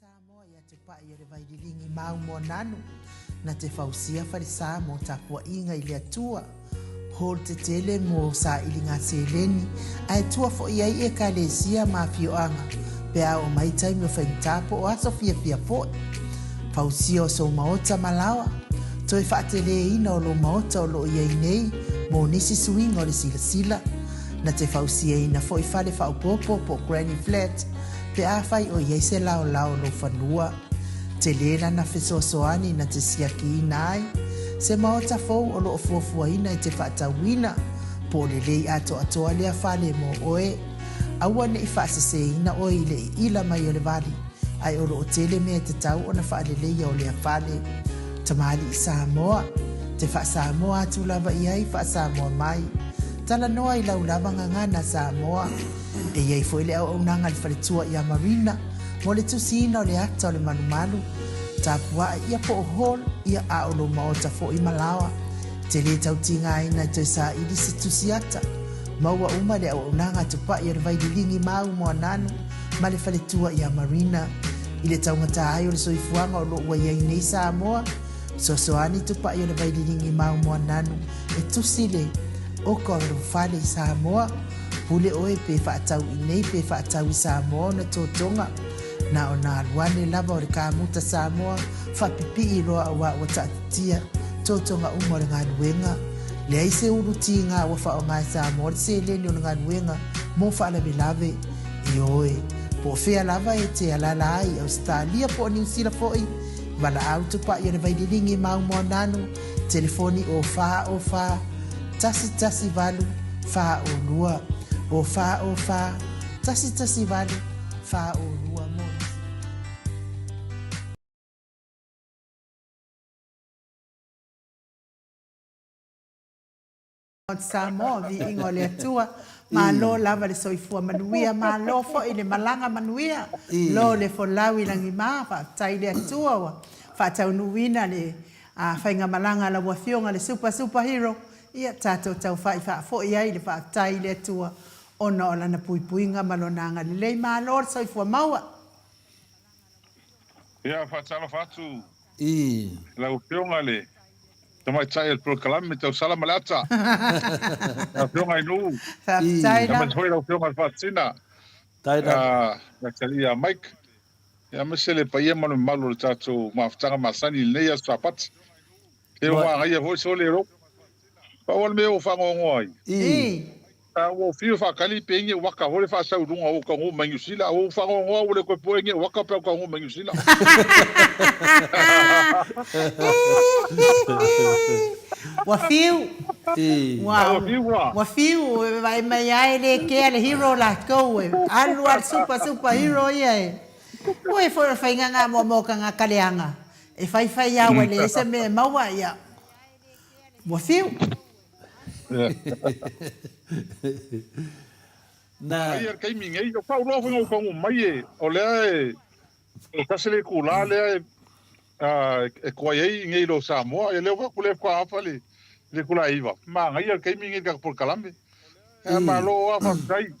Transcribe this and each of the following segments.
Samoa ia Tupai o le Vaililigi mau Moananu na te fausia falesa mo tapuaiga i le Atua. Hall tetele mo sailiga seleni ae tua foi ai Ekalesia ma afioaga pe a oo mai taimi o faigata po o aso fiafia foi. Fausia o sou maota ma laoa. Toe faateleina o lou maota o lo o i ai nei mo nisi suiga o le silasila. Na te fausiaina foi fale faaopoopo po o granny flat pe afai o i ai se laolao o lou fanua. Tele lana fesoasoani na te siakiina ai se maota fou o lo o fuafuaina e te faatauina, po o lelei atoatoa lea fale mo oe. Aua ne i faaseseina oe i le iila mai o le vali, ae o lo o tele mea e tatau ona faaleleia o lea fale. Tamalii Samoa, te faa-Samoa atu lava i ai, faa-Samoa mai. Talanoa i lau lava gagana Samoa. E i ai foi le auaunaga a le faletua ia Marina mo le tusiina o le ata o le malumalu, tapuae ia po o hall ia a o lou maota foi ma laoa. E te le tau tigaina e toe saili se tusi ata. Maua uma le auaunaga a Tupai o le Vaililigi mau Moananu ma le faletua ia Marina. I le taugata ai o le soifuaga o lo o ua i ai nei Samoa, fesoasoani Tupai o le Vaililigi mau Moananu e tusi le oka o lou fale i Samoa. Pule oe pe faatau i nei pe faatau i Samoa ona totoga. Na ona alu ane lava o le kamuta Samoa faapipii loa auā ua taatitia totoga uma o le galuega. Leai se ulu tiga ua faaaoga e Samoa le seleni o le galuega mo faalavelave. Ioe, po o fea lava e te alaala ai i Ausetalia po o Niusila foi, valaau tupai o le Vaililigi mau Moananu, telefoni o 4 o 4 1 1 8 4 o 2, o 4 o 4 1 1 8 4 o 2 mo nisi. Samoa, viiga o le Atua, malo lava le soifua manuia, malo foi le malaga manuia, lo le folau i lagima, faafetai i le Atua ua faataunuuina le faigamalaga a lau Afioga le Super Super Hero, ia tatou taufai faafoi ai le faafetai i le Atua ona o Lana puipuiga ma Lona agalelei, malo le soifua maua. Ia, faatalofa atu i lau Afioga i le Tamaitai o le Polokalame Tau Sala ma le Ata, lau Afioga i Nuu, Faafetai lava. aemaise foi lau Afioga i le Faatina, ia Talia ia Mike, aemaise le paia ma le mamalu o le tatou mafutaga masani i lenei aso Sapati. E ua manaia foi sole lou. Pau o le mea ua faanoanoa ai. A ua ou fiu e faatali pe i ni waka foi le faasau i luga o ou taunuu mai Niu Sila. Ua ou faanoanoa ua le toe poe ni waka pe a ou taunuu mai Niu Sila. Ua fiu. Ua fiu ua. Ua fiu e vaai mai lava e le kea le hero latou e alu lava le super super hero ia e. Ua e foi o le faiga lena mo mo tagata leaga E faifai lava ua leai se mea e maua, ia, ua fiu. Na. Aia le taimi nei, o kau loa foi na ou mai e, o lea e, o tasi le itulā lea e, e tuai ai nei lo Samoa, ia lea ua atu lea faatoa afa le itulā e 9, manaia le taimi nei i le tatou polokalame. Ae malo lava faafetai,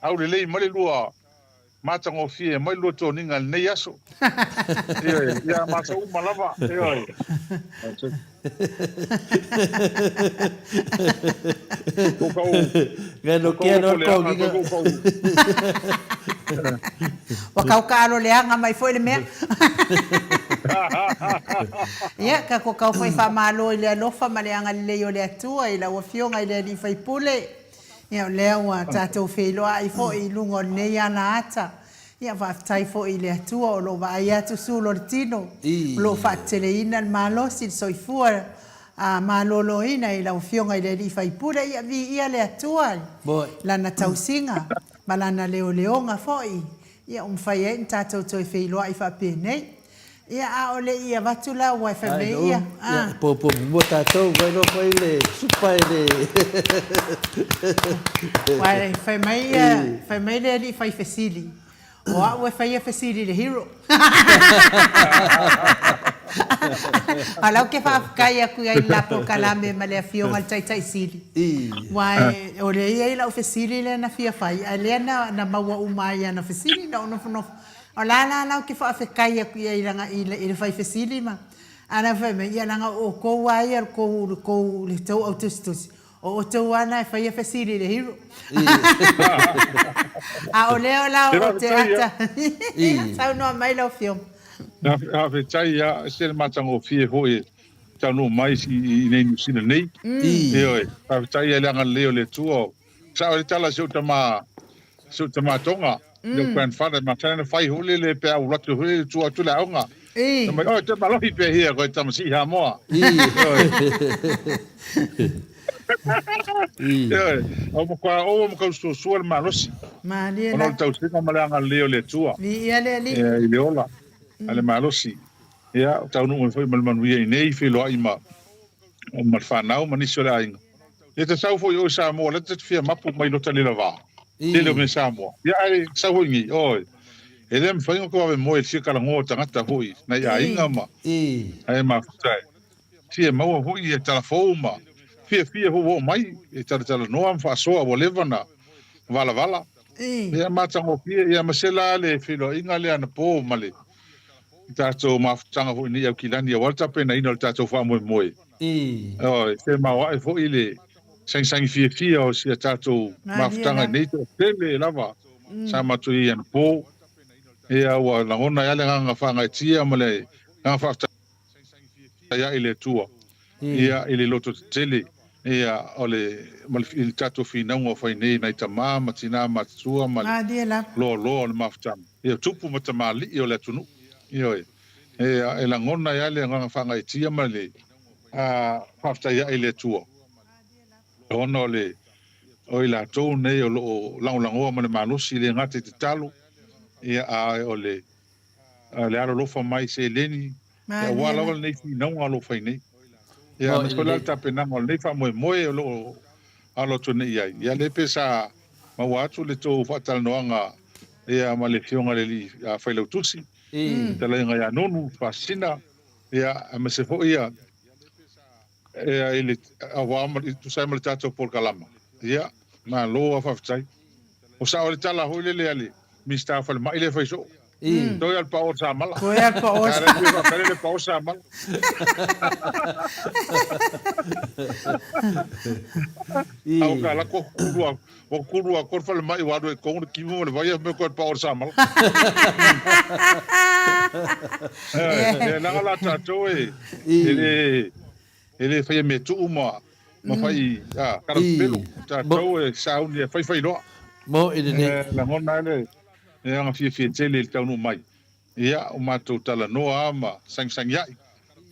aulelei mai le lua Matagofie mai lua toniga i lenei aso. Ioe, ia matou uma lava, ioe. Ko kau, ko kau loko leaga, ko kau. Ua kau kaalo leaga mai foi le mea. Ia, ka ko kau foi faamalo i le alofa ma le agalelei o le Atua i lau Afioga i le Alii Faipule. Ia, o lea ua tatou feiloai foi i luga o lenei ala ata. Ia, faafetai foi i le Atua o lo o vaai atu sulu o le tino, o lo o faateteleina le malosi, le soifua maloloina i lau Afioga i le Alii Faipule. Ia, viia le Atua i Lana tausiga ma Lana leoleoga foi, ia, ua mafai ai ona tatou toe feiloai faapenei. Ia, a o le i avatu la ua e fai mai ia, a. Ia, e popo muamua tatou, vai loa fai le supa e le. Ua fai mai ia, fai mai le alii fai fesili, o au e faia fesili i le hero. A o la ou te faafetai atu ai i le la polokalame ma le Afioga i le Taitai Sili, aua o lea e i ai lau fesili lea na fia fai, a o lea na maua uma ai i ana fesili, na ou nofonofo. O le a la lau te faafetai atu i ai leaga i le fai fesili ma ana fai mai, ia leaga o outou lava ia le tou le tou au tusitusi, o outou lava na e faia fesili i le hero. A o lea la o te ata saunoa mai lau Afioga. Faafetai lava, e ese le matagofie foi e taunuu mai i inei Niu Sila nei. Ioe, faafetai i le agalelei o le Atua. Sao le tala a si ou tama, si ou tama Tonga, your grandfather, masani ona fai foi lele pe a ou alu atu foi lele tua atu le aoga. Fai mai, oi, toe malohi pea hia koe tama sii Hamoa. Ioe, o matua oua ma tausuasua le malosi. Ona o le tausiga ma le agalelei o le Atua. I le ola a le malosi. Ia, taunuu mai foi ma le manuia i nei, feiloai ma le fanau ma nisi o le aiga. Ia te sau foi oe Samoa, lea te fia mapu mai lota le lava. Tele o mea Samoa. Ia ai sau foi ngi, oi. E le mafai ona kou ave moe i le fia talanoa o tagata foi nai aiga ma ae mafuta e fia maua foi ia tala fou ma fiafia foi ua oo mai e talatalanoa ma faasoa ua leva na valavala. Ia matagofie ia ma se la le feiloaiga lea anapo ma le tatou mafutaga foi nei Aukilani aua le tapenaina o le tatou faamoemoe. Ioe, se maoae foi le sagisagi fiafia o si a tatou mafutaga i nei toatele lava sa matou i ai anapo. Ia ua lagona ai lava le agaga faagaeetia ma le agaga faafetai ae i le Atua ia i le lototetele ia o le ma le i le tatou finauga o fai nei nai tama ma tina matutua ma le loaloa o le mafutaga ia tupu ma tamalii o le atunuu. Ioe. E lagona ai lava le agaga faagaeetia ma le faafetai ae i le Atua ona o le o i latou nei o lo o lagolagoa ma le malosi, e le gata i tatalo, ia, a o le le alolofa mai i seleni, ia, aua lava lenei finauga o lo o fai nei. Ia, aemaise foi la le tapenaga o lenei faamoemoe o lo o alo atu nei i ai. Ia, lea pe sa maua atu le tou faatalanoaga ia ma le Afioga i le Alii Failautusi, fetalaiga ia Nonu Faasisina, ia, aemaise foi ia i le aua ma tusa ai ma le tatou polokalama. Ia, malo lava faafetai. O sao le tala foi lele a le Minisita o Falemai lea e fai soo. Toe lava le pao o le samala. Toe lava le pao o le samala. Le pao o le samala. A o ka lako kulua, o kulua ko le falemai ua alu e kongu le kimo ma le vai a me ko le pao o le samala. E leaga la tatou e le e le faia mea tuu ma ma fai a kalapelu tatou e sauni e faifai loa. Mo i lenei. Lagona ai le agaga fiafia tele i le taunuu mai. Ia, o matou talanoa lava ma sagisagiai,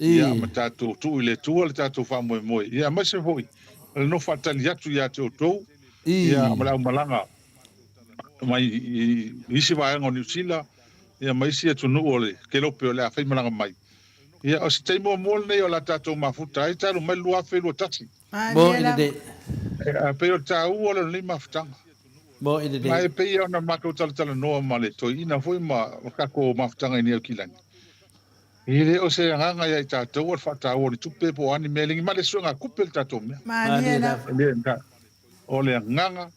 ia, ma tatou tuu i le Atua le tatou faamoemoe, ia, aemaise foi o le nofo faatali atu ia te outou, ia, ma le aumalaga mai i isi vaega o Niu Sila, ia, ma isi atunuu o le Kelope o le a faimalaga mai. Ia, o se taimi muamua lenei o le a tatou mafuta ai, talu mai le 2021. Mo i lenei. E pei o le taua o lenei mafutaga. Mo i lenei. Ma e pei ona matou talatalanoa ma le toeaina foi ma le tatou mafutaga i nei Aukilani. E le o se agaga ia i tatou o le faataua o ni tupe po o a ni mea, e le ma le suega tupe le tatou mea. Malie lava. E le o le agaga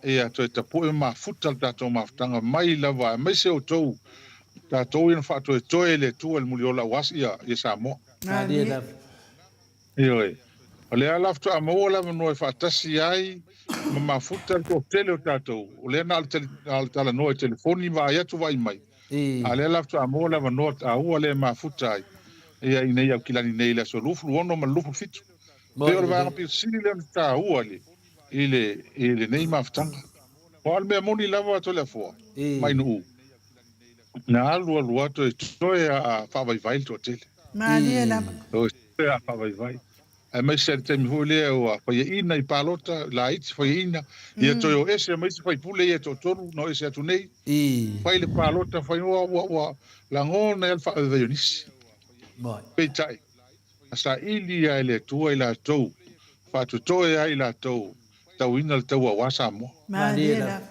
ia toe tapue ma mafuta le tatou mafutaga mai lava aemaise outou tatou ia na faatoetoe e le Atua i le muliola aua ia Samoa. Malie lava. Ioe. O lea la faatoa maua le avanoa e faatasi ai ma mafuta le toatele o tatou, o lea na o le talanoa i telefoni, vaai atu vaai mai, a o lea la faatoa maua le avanoa taua lea e mafuta ai ia i nei Aukilani nei i le aso 26 ma le 27. Pei o le vaega pito sili lea ona taua i lenei mafutaga. Aua o le mea moni lava Toleafoa mai Nuu, na alu alu lava toe a faavaivai le toatele. Malie lava. Toe a faavaivai. Aemaise le taimi foi lea ua faiaina i palota laiti faiaina, ia toe o ese ma isi faipule ia e toatolu na o ese atu nei. Fai le palota, fai ua lagona ai le faavaivai o nisi. Peitai, na saili lava e le Atua i latou, faatotoe ai i latou, tauina le taua aua Samoa. Malie lava.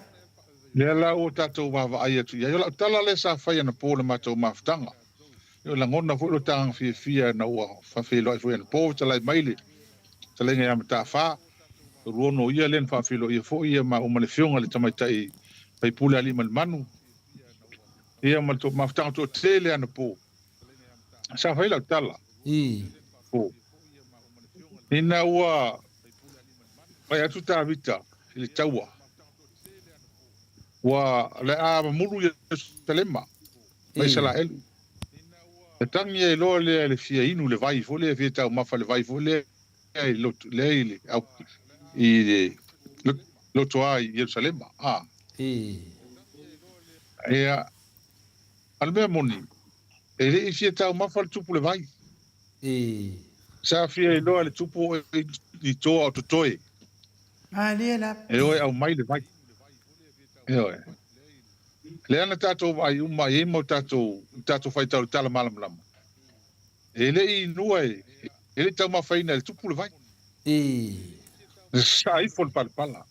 Lea la ua tatou vaavaai atu i ai. O lau tala lea sa fai anapo i le matou mafutaga. E lagona foi lota agaga fiafia ina ua faafeiloai foi anapo, fetalai mai le fetalaiga ia Mataafa, Toluono ia lea na faafeiloaia foi ia maua ma le afioga i le tamaitai faipule Aliimalemanu. Ia ma le mafutaga toatele anapo. Sa fai lau tala. Po. Ina ua fai atu Tavita i le taua, ua le a mamulu Ierusalema ma Isaraelu. E tagi ai loa lea i le fia inu le vai foi lea, fia taumafa le vai foi lea i lotu, lea i le, au, i le lotoa i Ierusalema. A. Ia, a le mea moni, e le i fia taumafa le tupu le vai. Sa fia iloa le tupu o i toa o totoe. Malie la. E o e aumai le vai. Ioe. Lea na tatou vaai uma i ai mau tatou, tatou faitau i le tala malamalama. E le i inua e, e le i taumafaina e le tupu le vai. Sa ifo le palapala.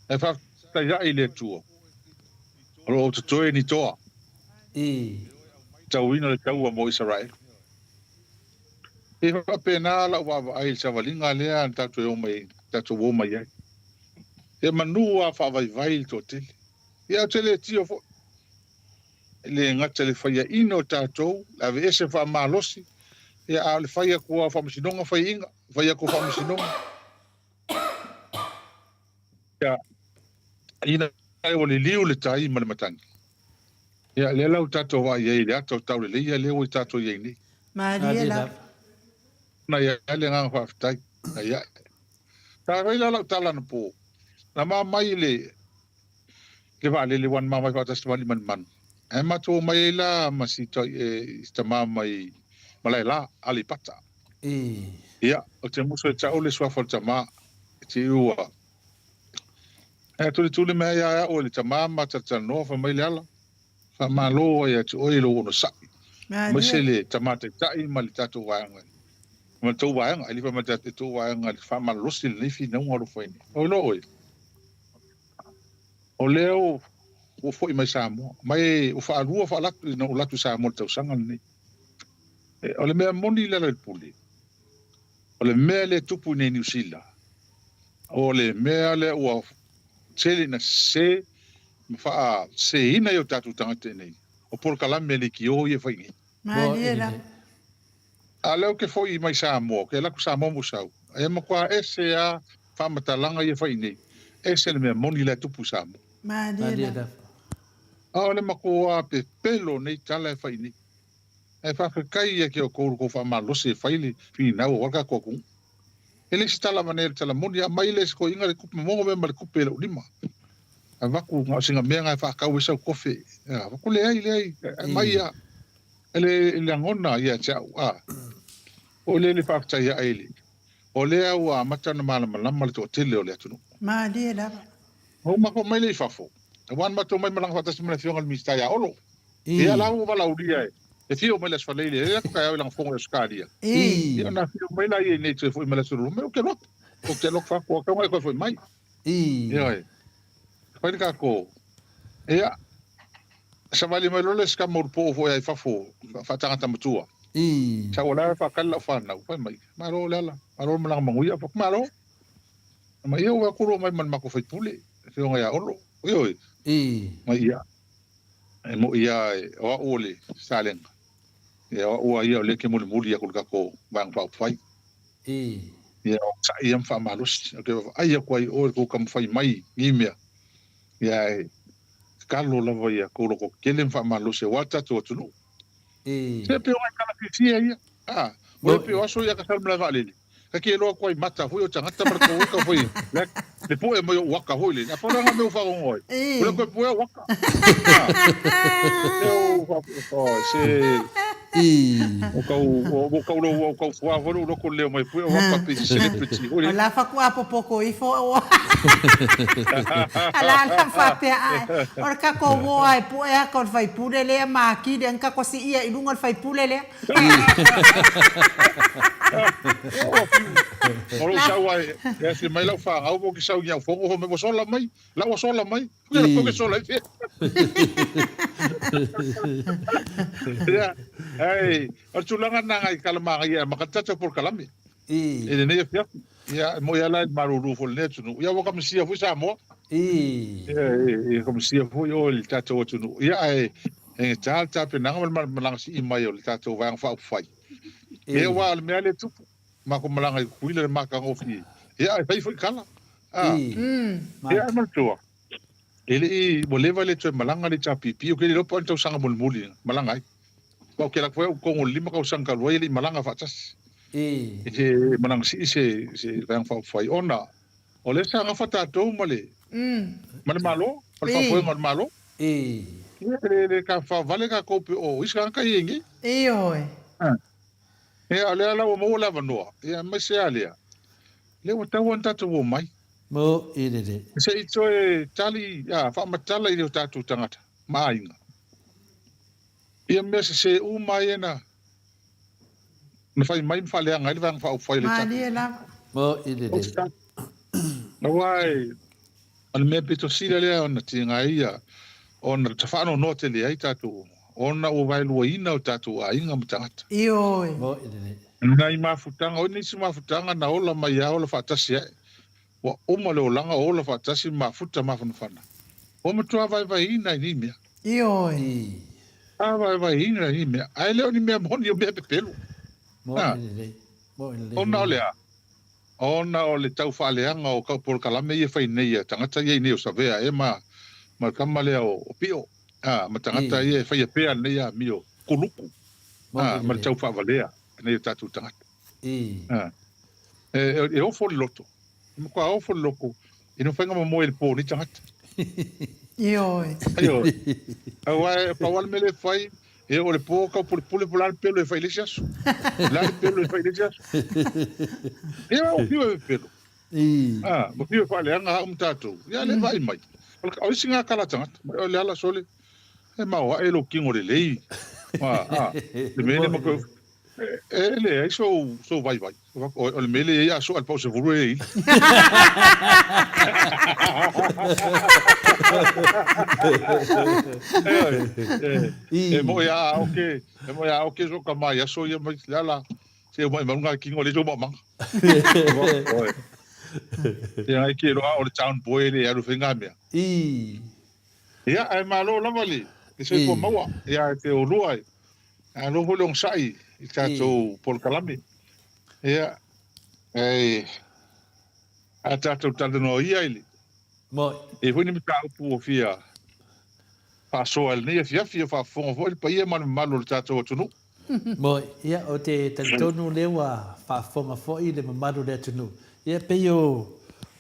E faafetai ae i le Atua, o lo o totoe ni toa. Tauina le taua mo Isaraelu. E faapena lau vaavaai i le savaliga lea na tatou o mai, tatou o mai ai. E manu a faavaivai le toatele. Ia ou te le tio foi. E le gata i le faiaina o tatou, le aveese faamalosi, ia a o le fai atu lava o faamasinoga faiaina, fai atu o faamasinoga. Ia, ina ua liliu le tai ma le matagi. Ia, lea la ua tatou vaai ai i le ata o tauleleia lea ua i tatou i ai nei. Malie lava. Na ia le agaga faafetai. Na ia. Sa fai la lau tala anapo. Na ma mai le le vaalele ua na ma mai faatasi ma alii ma le manu. Ae matou omai ai la ma si e, tama mai Malaela, Aleipata. Ia, o te muso e tau le suafa o le tama, e te ua. Ae tulituli mai ai ia au e le tama ma talatalanoa fai mai Leala, faamalo ai ia te oe i lou onosai. Aemaise le tama taitai ma le tatou vaega, ma le tou vaega, e le fai mai le tou vaega i le faamalolosi lenei finauga o lo o fai nei. Oi loa oe, o lea ua foi mai Samoa, mai ua faalua faalatu ina ua latu i Samoa i le tausaga lenei. O le mea moni Lealailepule, o le mea lea e tupu i nei Niu Sila, o le mea lea ua tele ina sese ma faaseseina ai o tatou tagata i inei, o polokalame a leitio ia e fai nei. Malie lava. A o lea ou te foi mai Samoa, ou te alu atu Samoa ma ou sau, e matua ese lava faamatalaga ia e fai i inei, ese le mea moni la e tupu i Samoa. Malie lava. A o le matua pepelo o nei tala e fai i inei. Ae faafetai ia ki outou lo tou faamalosi e fai le finau aua le tatou atunuu. E le se tala avane le tala moni, aumai le isi toeaina le tupe mogo mea ma le tupe i lou lima. Avatu na o sina mea na e faatau ai sau kofe. Avatu leai leai aumai ia le lagona ia te au a. O le le faafetai ae le o lea ua amata ona malamalama le toatele o le atunuu. Malie lava. Ua matou mai lea i fafo. Aua na matou mai malaga faatasi ma le afioga i le Minisita ia Olo. Ia la ua valaaulia e e fio mai le Aso Faraile, e atu taeao i lana fono i Ausetalia. Ia ona afio mai la ia i nei toe foi mai le Aso Lua, mai ou te alu atu. Ou te alu atu faaku atu e toe foi mai. Ioe. Fai le tatou. Ia, savali mai loa le isi tama ulupo foi ai fafo, faatagata matua. Sa ua la e faatali lau fanau, fai mai, malo Leala, malo le malaga manuia. Fai atu, malo. Ma ia ua atu loa mai ma le matou faipule, le afioga ia Olo. Ioe. Mai ia. E moi lava o au o le Salega, ia o au lava ia o lea e te mulimuli atu i le tatou Vaega Faaupufai. Ia onosai ia ma faamalosi. Ou te vaavaai atu ai i o i le tou taumafai mai i nei mea, ia ae tatalo lava ia tou lototetele ma faamalosi aua le tatou atunuu. Se pei o nai tala fiafia ia. A, ua le pei o aso ia ka sau i le malae vaalele. Ka ke loa atu ai mata foi o tagata ma le kou eka foi le le poe mai o uaka foi le. A pau la mea o fagogo ai. O le koe poe o uaka. E o fa o se o kau o kau lo o kau fua foi lo ko leo mai poe o waka pe celebrity foi le. O la fa ku apo poko ifo o. Ala la fa pe ai. O le kako wo ai poe a ko fai pule le ma ki le ka ko si ia i lunga fai pule le. O lou sau ai, e afi mai lau fanau po ke sau i au fono fai mai ua sola mai, la ua sola mai. Ia ko ke sola i fea. Ia, ai, o le tulaga lena ngai kalamaga ia ma ka tatou polokalame. I lenei afiafi. Ia, e moi lava la i le malulu foi o lenei atunuu. Ia ua kamisia foi Samoa. Ia, ia kamisia foi oe i le tatou atunuu. Ia, ae Faigata le tapenaga ma le malaga sii mai o le tatou Vaega Faaupufai. Ia aua o le mea lea e tupu, matou malaga i Tutuila i le matagofie, ia ae fai foi tala. Ia ae manatua, e le i, ua leva le toe malaga le HRPP, ou te le iloa po o a ni tausaga mulimuli na malaga ai. Aua ou te alu atu foi au i totonu o le 5 tausaga talu ai e le i malaga faatasi. I se malaga sii se Vaega Faaupufai ona o lea sa gafa tatou ma le ma le Malo, ma le faafoega o le Malo. Ia, e le faavale tatou pe o isi tagata ia i inei. Ioe. Ia, o lea la ua maua le avanoa, ia aemaise lava lea, lea ua tatau ona tatou omai. Mo i lele. Se i toe tali, faamatala i o tatou tagata ma aiga ia mea sese uma ia na fai mai ma faaleaga ai le Vaega Faaupufai o le Malie lava. Mo i lele. Aua o le mea pito sili lea ona tiga ai ia ona faanoanoa tele ai tatou uma, ona ua vaeluaina o tatou aiga ma tagata. Ioe. Mo i lele. Nai mafutaga, o nisi mafutaga na ola mai a ola faatasi ae. Ua uma le olaga o ola faatasi ma mafuta mafanafana. Ua matua vaevaeina i nei mea. Ioe. I. A vaevaeina i nei mea. Ae le o ni mea moni o mea pepelo. Mo i lelei. Mo i lelei. Ona o le a? Ona o le tau faaleaga o polokalame ia e fai nei a tagata ia i nei o Savea ea ma ma le tama lea o Pio, a, ma tagata ia e faia pea lenei amio kuluku, a, ma le tau faavalea nei o tatou tagata. A, e ofo le loto, e matua ofo le loto ina faiga mamoe i le po o nei tagata. Ioe. Ioe. Aua e pau lava le mea lea e fai, e o le po tau pulepule po o le a le pelo e fai i le isi aso. O le a le pelo e fai i le isi aso. Ia, ua fiu e pepelo. Ah, ua fiu e faaleaga au ma tatou. Ia, lea e vaai mai. O isi ngā kala tagata. O le ala sole, e maoae lou kino lelei. Ah, ah, le mea lea ma koe E leai sou sou vaivai. O le mea lea e i ai a soa le pau sefulu e ili. E moe a oke, e moe a oke so ka mai aso ia mai le ala se o mai maunga kingo le so manga. Ia ai ke roa o le town boy le alu whenga mea. I. Ia, ae malo lava le soifua maua ia te olua e. Malo foi le onosai i tatou polokalame. Ia, e a tatou talanoa ia i le. Moi. E foi ni mataupu ua fia faasoa i lenei afiafi, o faafofoga foi le paia ma le mamalu o le tatou atunuu. Moi, ia, ou te talitonu lea ua faafofoga foi le mamalu o le atunuu. Ia, pei o,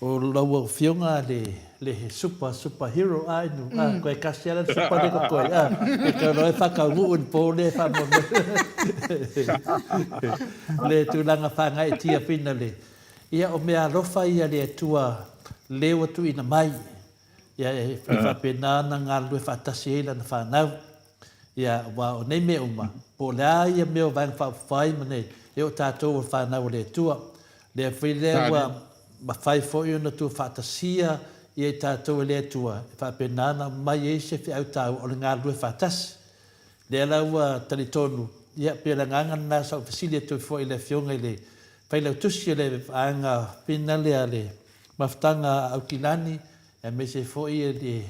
o lau Afioga le, le super, super hero a inu, a, koe kasi ala le super lea ko koe, a, e kau loa e whakaunguu i le pō lea e whaamoemoe. Le tulaga whāngaetia whina le. Ia, o mea alofa ia le Atua lea ua tuuina mai. Ia, e faapena ona galulue faatasi ai lana whanau. Ia, aua o nei mea uma, po o le a ia mea o Vaega Faaupufai ma nei, e o tatou o le whanau o le Atua. Lea foi lea ua mafai foi ona tuufaatasia ia i tatou e le Atua, e faapena ona aumai ai se feau taua o le galulue faatasi. Lea la ua talitonu, ia, pei o le agaga lena sa ou fesili atu ai foi i le Afioga i le Failautusi o le Vaega Pina lea le Mafutaga a Aukilani, aemaise foi le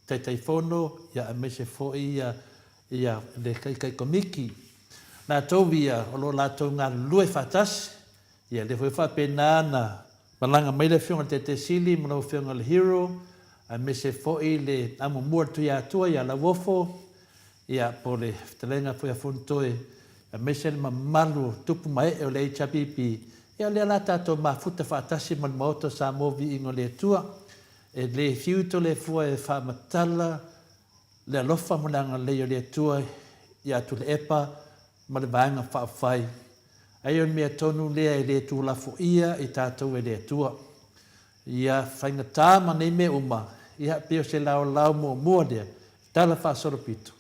Taitaifono, ia, aemaise foi ia, ia le Taitai Komiti. Latou ia o lo o latou galulue faatasi, ia lea foi faapena ona malaga mai le Afioga i le Taitai Sili ma lau Afioga i le Hero, aemaise foi le amomua o le Tuiatua ia Lauofo, ia po o le fetalaiga foi a Fonotoe, aemaise le mamalu o tupu ma ee o le HRPP, ia o lea la tatou mafuta faatasi ma le Maota o Samoa Viiga o le Atua. E le fiu Toleafua e faamatala le alofa ma le agalelei o le Atua ia Tuilaepa ma le Vaega Faaupufai. Ai o le mea tonu lea e le tuulafoia i tatou e le Atua. Ia faigata ma nei mea uma, ia pei o se laolao muamua lea, tala faasolopito,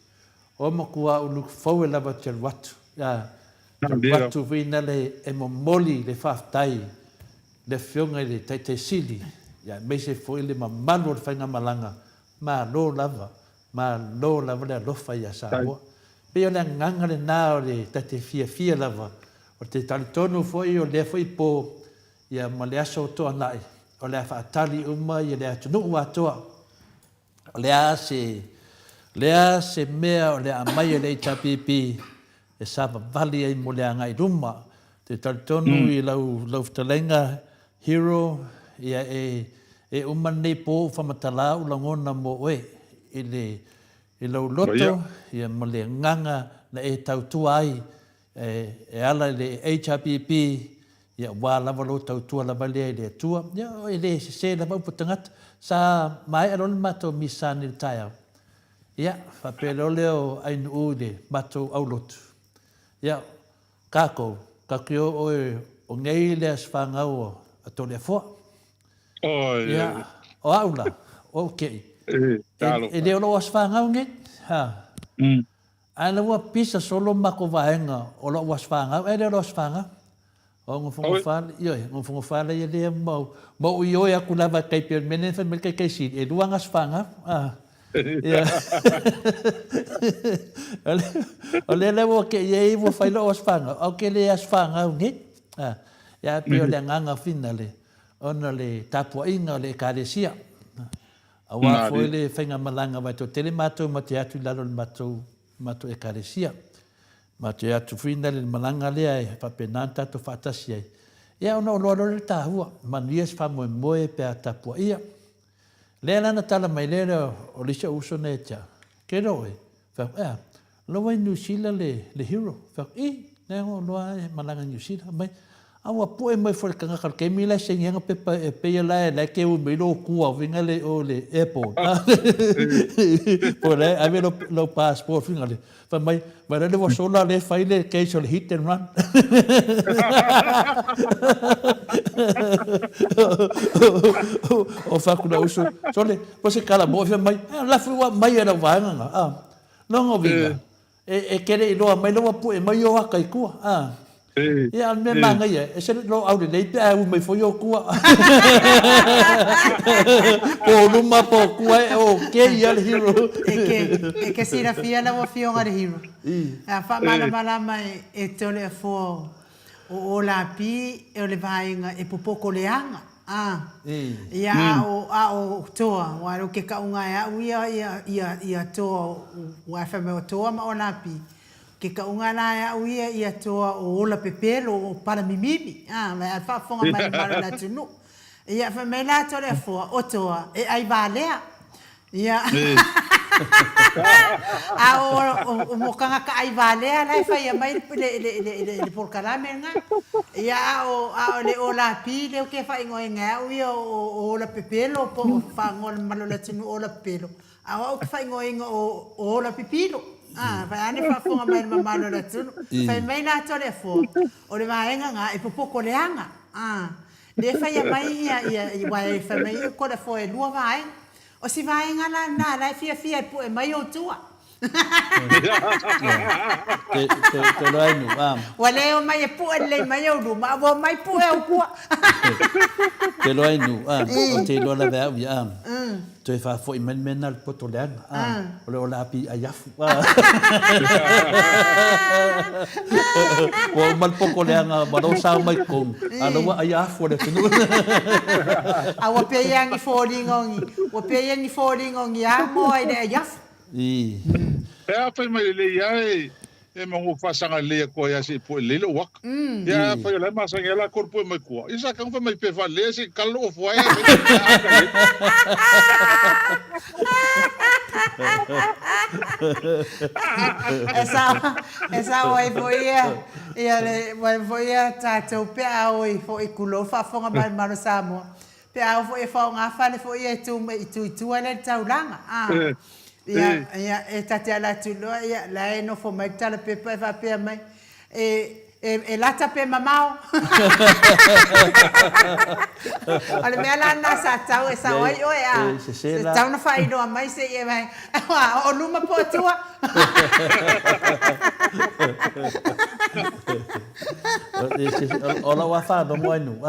o matua ou look forward lava te alu atu, ia, te alu atu finale e momoli le faafetai le Afioga i le Taitai Sili, ia aemaise foi le mamalu o le faigamalaga, malo lava, malo lava le alofa ia Samoa. Pei o le agaga lena o le ta te fiafia lava, o te talitonu foi o lea foi po, ia ma le aso o Toanai, o le a faatali uma ia le atunuu atoa. O le a se Le a se mea o le a aumai e le HRPP e savavali ai mo le agai i luma. Te talitonu i lau lau fetalaiga Hero, ia e e uma lenei po u whamatala u lagona mo oe i le i lou loto ia ma le agaga na e tautua ai e e ala i le HRPP ia ua lava lou tautua lava lea i le Atua. Ia e le sese lava upu a tagata. Sa maea loa le matou misa nei i le taeao, ia faapea loa lea o Ainuu i le matou aulotu, ia Kākou, ka te o oe o nei le aso fanau a Toleafoa. Ia, o au la, o au keʻi, e le o lou aso fanau nei, ha. Ae la ua pisa solo makou vaega o lou aso fanau, ae le o lou aso fanau. O nofonofo ioe, nofonofo lava ia lea ma ma ou ioe atu lava e tai pei o le mea lea na fai mai le taitaisili, e lua ana aso fanau. Ia. O lea la ua kei ai ua fai lou aso fanau, ae ou te le aso fanau nei. Ia ae pei o le agaga finale ona o le tapuaiga o le Ekalesia. Aua foi le faigamalaga aua e toatele matou ma te atu i lalo o le matou Ekalesia. Matou te atu foi i le malaga lea e faapena ona tatou faatasi ai. Ia ona ou iloa loa lea o le tahua, manuia se faamoemoe pe a tapuaia. Lea la na tala mai lea o le isi ou uso na ia te au, Ke loa oe? Fai atu, Ea, loa i Niu Sila le, le hero. Fai atu, I, lea na ou iloa e malaga i Niu Sila. Fai mai, A ua pue mai foi le tagata o le taimi la e saini ai ana pepa e pei la e la e te ui mai lou tua uiga le i o i le airport. Po o la e ave lou, lou passport uiga le, fai mai, mai la le ua sola lea e fai le case o le hit and run. O fai atu lou uso, sole, po se tala moʻi fai mai, a la foi ua aumai e lau vaega na, a. Lona uiga, E te le i loa mai la ua pue mai o aka i tua. A. Ia, a o le mea manaia, e ese le loau lelei pe a ui mai foi o tua. Po o luma po o tua e okay a le hero. E ke silafia lau Afioga le hero. A faamalamalama e Toleafoa o Olapi o le vaega e popoko leaga. A, ia a o, a o Toa, aua o ke kaʻuga e aʻu ia, ia, ia, ia Toa, ua e fai mai o Toa ma Olapi, ke kaʻuga la e aʻu ia, ia Toa o Ola Pepelo, o Palamimimi, a, mai a faafofoga mai le mamalu o le atunuu. Ia, fai mai la Toleafoa, o Toa, e ʻai valea. Ia. A o, o, mo tagata ʻai valea la e faia mai le, le, le, le, le, le polokalame lena. Ia, a o, a o le Olapi lea ou te faaigoaina e au ia o, o Ola Pepelo po o faaigoa le mamalu o le atunuu o Ola Pepelo. A o au ou te faaigoaina o, o Ola Pipilo. A, vaeane faafofoga mai le mamalu o le atunuu. Fai mai la Toleafoa, o le vaega lena e popoto leaga. A, lea e faia mai ia, ia, aua e fai mai Toleafoa e lua vaega. O si vaega la lena la e fiafia e pue mai ou tua. Te, te, te loa inu, a. Ua le omai e pue lelei mai ou luma, a ua omai pue ou tua. Te loa inu, a. O te iloa lava e au ia, a. Toe faafoi mai le mea lena o le poto leaga, a. O le ola api ai afu, a. Ua uma le poto leaga ma lou sao mai totonu, a o la ua ai afu a le atunuu. A ua pei lava ni foliga o ni, ua pei lava ni foliga o ni amoa i le ai afu. Pe a fai mai lelei lava e e manu faasaga lelei atu ai lava se i pue lelei lou aka. Ia a fai o la e masani lava latou le pue mai tua, ia sa tago fai mai pe faalelei se i kala lou ofu ae ae fai aka lelei. E sao, e sao ai foi ia, ia le, ai foi ia tatou pe a o i foi tulou faafofoga mai le Malo Samoa, pe a oo foi e faaaoga fale foi ia e tu mai i tu i tua lea i le taulaga. A, ia, ia, e ta te ala atu loa, ia, la e nofo mai le talapepa e faapea mai, e, E, e lata pe mamao. O le mea la lena sa tau e sao ai oe a. E tau na faailoa mai se i e mai. O luma po o tua. O lau lava faalogo ai nuu,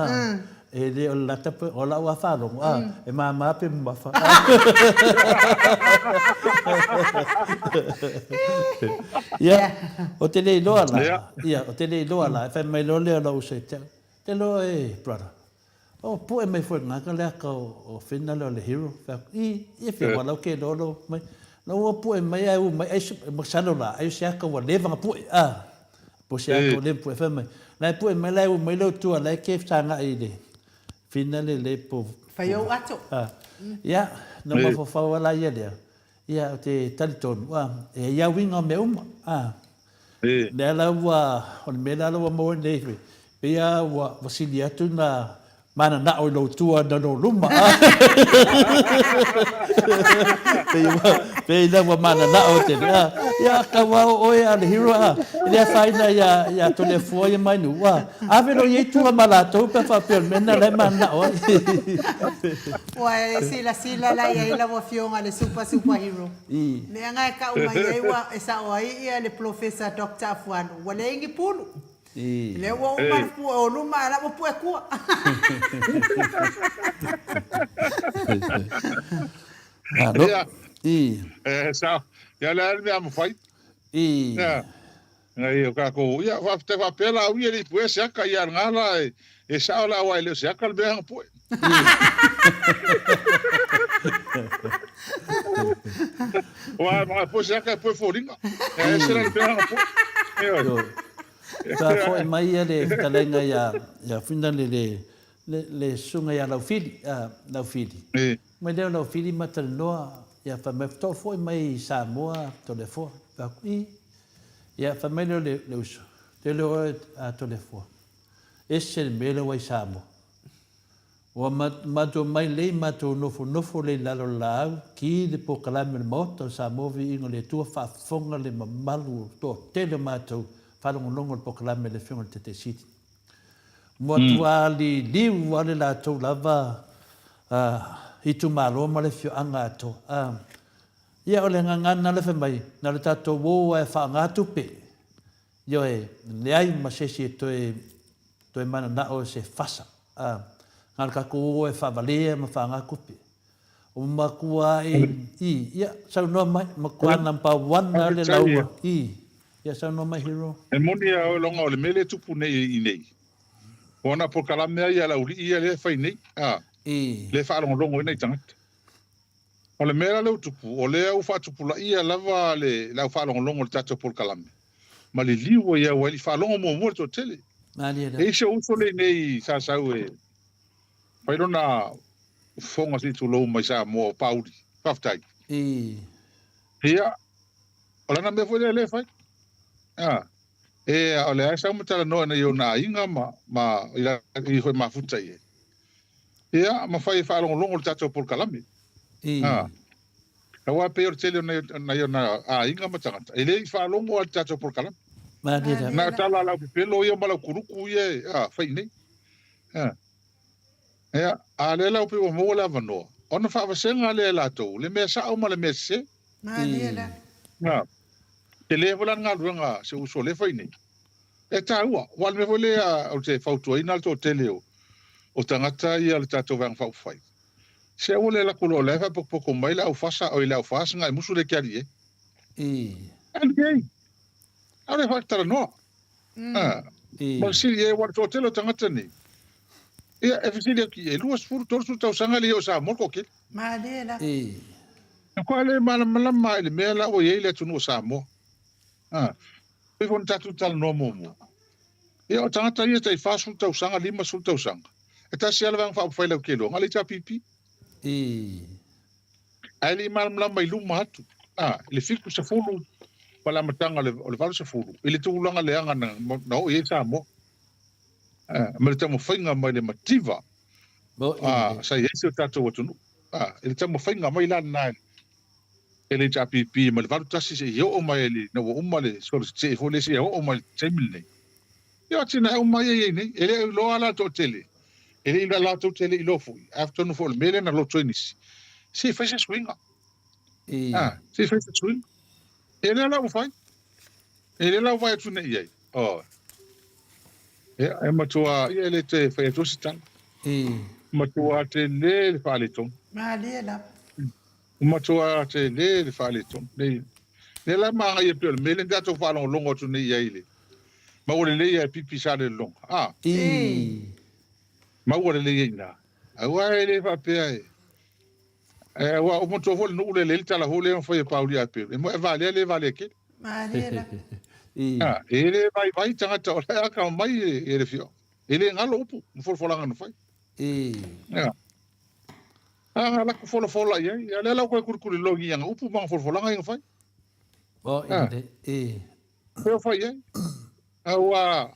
e le o le lata pe, o lau lava faalogo, e mama pe mamafa. Ia, o te le iloa la, ia, o te le iloa la, e fai mai loa lea o lou uso ia te au, te loa e, brother, o pue mai foi le gaka lea ka o Fina lea o le hero, fai atu, i, ia fia wala ke iloa lou mai. Na ua pu'e mai ae u mai ai masalo la ai o se aka ua leva na pu'e a po se aka ua leva pu'e fai mai na e pu'e mai la e u mai lou tua la e ke fesagai i le fina le le po Fai ou ato. A ia na mafaufau a la ia lea ia o te talitonu a e ai a uiga o mea uma a Lea la ua, o le mea la ua maua nei, pei lava ua sili atu na mananao i lou tua na lou luma. Pei ua, pei la ua mananao tele. A, ia, kau lava o oe a le hero a, e le afaina ia, ia Toleafoa ia Mainuu, a, ave loa i ai tua ma latou pe a faapea o le mea lena la e mananao ai. Ua e silasila la i ai lau Afioga i le super super hero. I. Mea e kau mai ai ua e sao ai ia le Polofesa Doctor Afualo, ua leai ni pulu. I. Lea ua uma le pue o luma a la ua pue tua. Malo. Ia. I. E sao. Ia le a le mea mafai. I. Ia. Ngai o kākou, ia, faafetai faapea la ui e le i puea se aka, ia ngā la e, e sao la aua e le o se aka le mea hanga pue. Wa ma pue se aka e pue fōlinga. E ese la le mea hanga pue. Ioe. Sa fo'i mai ia le fetalaiga ia ia Whina le le le le susuga ia Laufili, a Laufili. Mai lea o Laufili ma talanoa ia fai mai faatoa fo'i mai i Samoa Toleafoa. Fai atu, i. Ia, fai mai lea o le uso, Te leo oe a Toleafoa, ese le mea lea ua i Samoa. Ua matou mai lei matou nofonofo lei lalo o le laau, ki le pokalame o le Maota o Samoa Viiga o le Atua faafofoga le mamalu o le toatele o matou faalogologo i le pokalame a le Afioga i le Taitai Sili. Matua liliu lava le latou lava itumalo ma le afioaga atoa. Ia, o le gagana lea fai mai, na o le tatou o lava e faaaoga tupe. Ioe, leai ma se isi e toe, toe mananao se fasa. A, na o le tatou o e faavalea ma faaaoga tupe. Ua matuai, i, ia, saunoa mai, matua number one lava le lauga, i, ia saunoa mai Hero. E moni a oe loga o le mea lea e tupu nei i nei, o ana polokalame a ia a le aualii ia lea e fai nei, a, lea e faalogologo ai nai tagata. O le mea la lea ua tupu, o lea ua faatupulaia lava le le au faalogologo i le tatou polokalame, ma liliu ai au ai i faalogo muamua le toatele. Malie E i si ou uso lea i inei sa sau e fai lona fofoga se i tulou mai Samoa o Pauli. Faafetai. I. Ia, o lana mea foi lea lea e fai. A, e, o lea e sau ma talanoa i nai ona aiga ma, ma i la, i foi mafuta i ai. Ia, ma fai e faalogologo le tatou polokalame. A. Aua pei o le tele o nai, nai ona aiga ma tagata, e le i faalogo lava i le tatou polokalame. Na o tala a lau pepelo ia ma lau kuluku ia e, a, fai i nei. A. Ia, a lea la ua pei ua maua le avanoa, ona faavasega lea e latou, le mea sao ma le mea sese. A. Tele foi la le galuega a si ou uso o lea e fai nei. E taua, aua o le mea foi lea ou te fautuaina le toatele o, o tagata ia o le tatou Vaega Faaupufai, se aua le alu atu loa o la e faapotopoto mai le aufasa, oi le aufas na e musu le ke alii ai. I. Alu i ai. Alu e faatalanoa. Ah, ma fesili i ai, aua o le toatele o tagata nei, ia, e fesili atu i ai, 20, 30 tausaga e le i oo i Samoa le toatele. Malie la. I. E koa le malamalama i le mea la ua i ai le atunuu o Samoa. Ah. Pei foi ona tatou talanoa muamua, ia o tagata ia tai 40 tausaga, 50 tausaga, e tasi lava le Vaega Faaupufai Lauteloa, na o le HRPP. I. Ae le i malamalama i luma atu, a, i le 70 ma le amataga o le, o le 80, i le tulaga leaga na, na oo i ai Samoa. A, ma le taumafaiga mai le mativa, a, sa i ai si o tatou atunuu. A, i le taumafaiga mai la lena e le HRPP mai le 81 seia oo mai ina ua uma le sikolasipi foi lea seia oo mai i le taimi lenei. Ia o atinae uma ia e i ai nei, e le o iloa la le toatele, e le i latou te le iloa foi, ae atonu foi o le mea lea na loto ai nisi, se i fai se suiga. A, se i fai se suiga. Ia lea la ua fai. Ia lea la ua vaai atu nei i ai. Oh. Ia, e matua, ia e le te fai atu se tala. Matua tele le faaletonu. Malie lava. Ua matua tele le faaletonu. Nei, lea la e manaia pei o le mea lea na tatou faalogologo atu nei i ai i le maua lelei lava e pipi Salelologa. A! Ii. Maua lelei ai i ina. Aua e le faapea e. Eh, ua ou manatua foi le nuu lea e leai le tala foi lea na fai e Pauli ia Peru, e moe valea le valea tele. Malie la. Ah, e le vaivai tagata o la e akamai e le afioaga. E le galo upu ma folafolaga na fai. Ah. Ah, la ku folafola i ai. Ia lea la ua toe kulikulilogi i ana upu ma ana folafolaga ia na fai. Oh, Ah. e. Pea fai i ai. A ua,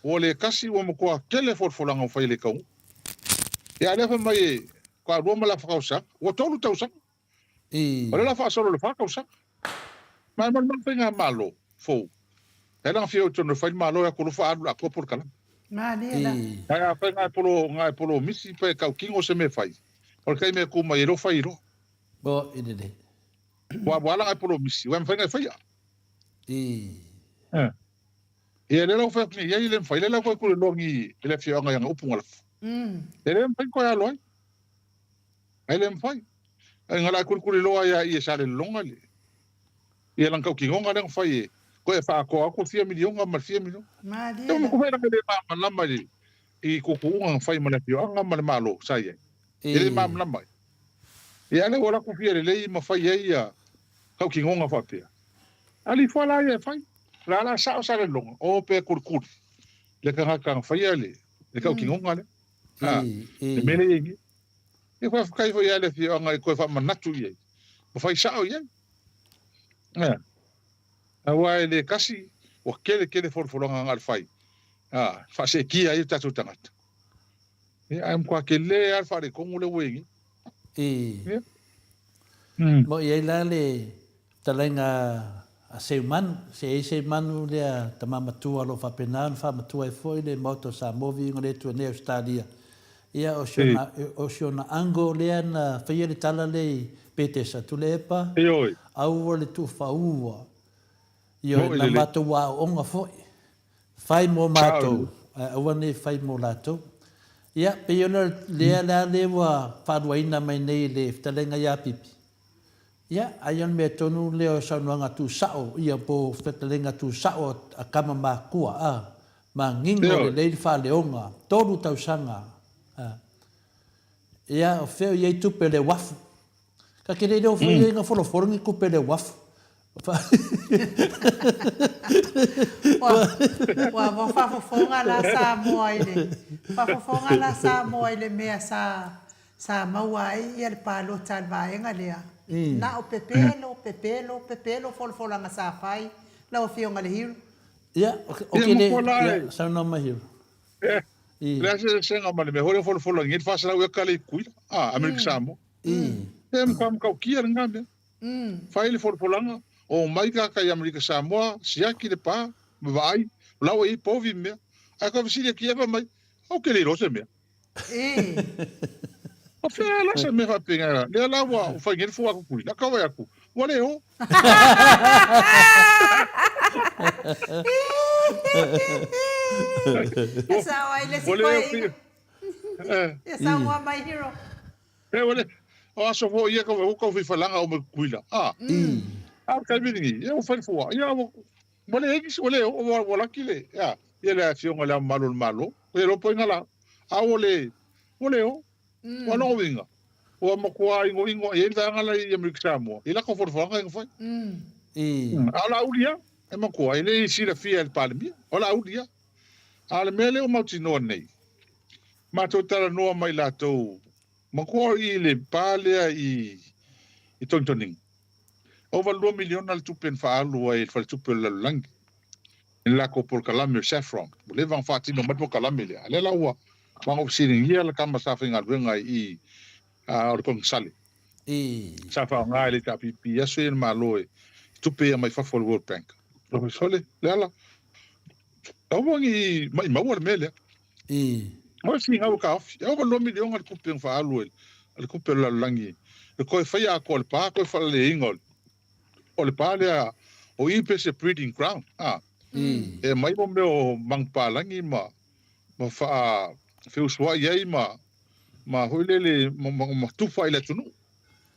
ua le kasi ua matua tele folafolaga ua fai e le taunuu. Ia a lea fai mai e faatoa lua ma le afa tausaga, ua tolu tausaga. O lea o le a faasolo i le fa tausaga. Ma e malumalu faigamalo fou. E ala fia o i totonu e fai le Malo e atu alofa alu le atoa polokalame. Malie la. Ae afai na e polo, na e polo misi pe tautino se mea e fai, o le taimi e tu mai e le o fai loa. Bo i lelei. Ua ua ala na e polo misi, ua e mafai na e faia. I. Eh. Ia lea la ua fai atu nei i ai e le mafai, lea la ua toe tuliloa ni i le afioaga i ana upu na lafo. E le mafai toe alo ai. Ae le mafai. Ai na la kulikuliloa ai a i e Salelologa le ia lana tautinoga lea na fai e toe faaatoa atu le fia miliona ma le fia miliona. Malie Te la. mo la le malamalama i i tuutuuga na fai ma le afioaga ma le Malo sa i ai. E le malamalama ai. Ia lea ua latou fia lelei ma fai ai ia tautinoga faapea. Ali fua la ia e fai. La la sao Salelologa, o pe kulikuli le tagata na faia le le tautinoga lea. Ha, le mea lea e i ai nei. Ia faafetai foi ia le afioaga i toe faamanatu i ai, ma fai sao i ai. Ea. Aua e le kasi, ua tele tele folafolaga na o le fai, a, faaseetia ai o tatou tagata. Ia, ae matua tele lava le faaletonu lea ua i ai nei. I. Ia. Mm. Mo i ai la le Fetalaiga a Seumanu, se i ai Seumanu lea tama matua o lo o faapena ona faamatua ai foi le Maota o Samoa viiga o le Atua nei Ausetalia. Ia o si ona, o si ona uncle lea na faia le tala lea i Petesa, Tulepa, aua le tuufaua. Ioe, na matou aooga foi. Fai mo matou, ae aua ne i fai mo latou. Ia, pei o lea la lea ua faaluaina mai nei e le fetalaiga ia Pipi. Ia, ai o le mea tonu lea o saunoaga tuusao, ia po o fetalaiga tuusao a tama makua, a, manino lelei le faaleoga, 3 tausaga, a. Ia, o fea o i ai tupe o le uafu? Ka te le iloa foi e na folofolo ni tupe le uafu. Ua, ua, ua faafofoga la Samoa i le, faafofoga la Samoa i le mea sa, sa maua ai ia le palota a le vaega lea. Na o pepelo, pepelo, pepelo folafolaga sa fai, lau Afioga i le Hero. Ia, o ke le, ia, saunoa mai Hero. E leai se eseesega ma le mea foi lea o folafola nei, le 400 eka lea i Tutuila, a, Amerika Samoa. E matua matautia lena mea. Fai le folafolaga, omai tagata i Amerika Samoa, siaki le pa, ma vaai, o la ua i ai povi ma mea. Ae toe fesili atu i ai, fai mai, Ou te le iloa se mea. O fea la se mea faapena? Lea la ua fai nei le fua a Tutuila, ka vaai atu, ua le o. E sao ai le isi koeina. E saunoa mai Hero. E ua le, o aso foi ia ka ua tau faifalaga o mai Tutuila. A. A o le taimi lenei, ia ua fai le fua. Ia ua ua leai nisi, ua le o, ua laki le, ia, ia le Afioga i Le Ao Mamalu o le Malo. Ia iloa po o ai na la. A ua le, ua le o. Ua lona uiga, ua matua inoino i ai le vaega la i Amerika Samoa i latou folafolaga ia na fai. A o Laauli lava, e matua, e le i silafia e le Palemia, o Laauli lava. A o le mea lea ua mautinoa nei, matou talanoa ma i latou, matua o i le pa lea i Togitogiga, ova $2 miliona le tupe na faaalu ai e le Faletupe o le Lalolagi i le latou polokalame o le Saffron. Ua leva ona faatino mai le polokalame lea, a o lea la ua Maga fesiligia le tama sa faigaluega i i o le Konesale. Sa faaaoga e le HRPP i aso ia le Malo e tupe ia mai fafo o le World Bank. Sole, Leala, aua ni maimau le mea lea. Aua finau e taofi. E ova $2 miliona le tupe na faaalu e le tupe o le lalolagi e toe faia atoa le pa, toe faaleleina o le pa lea o i pe se breeding ground. E aumai mo mea o manupapalagi ma ma faafeusuai ai ma ma foi lele ma, ma, ma tufa i le atunuu.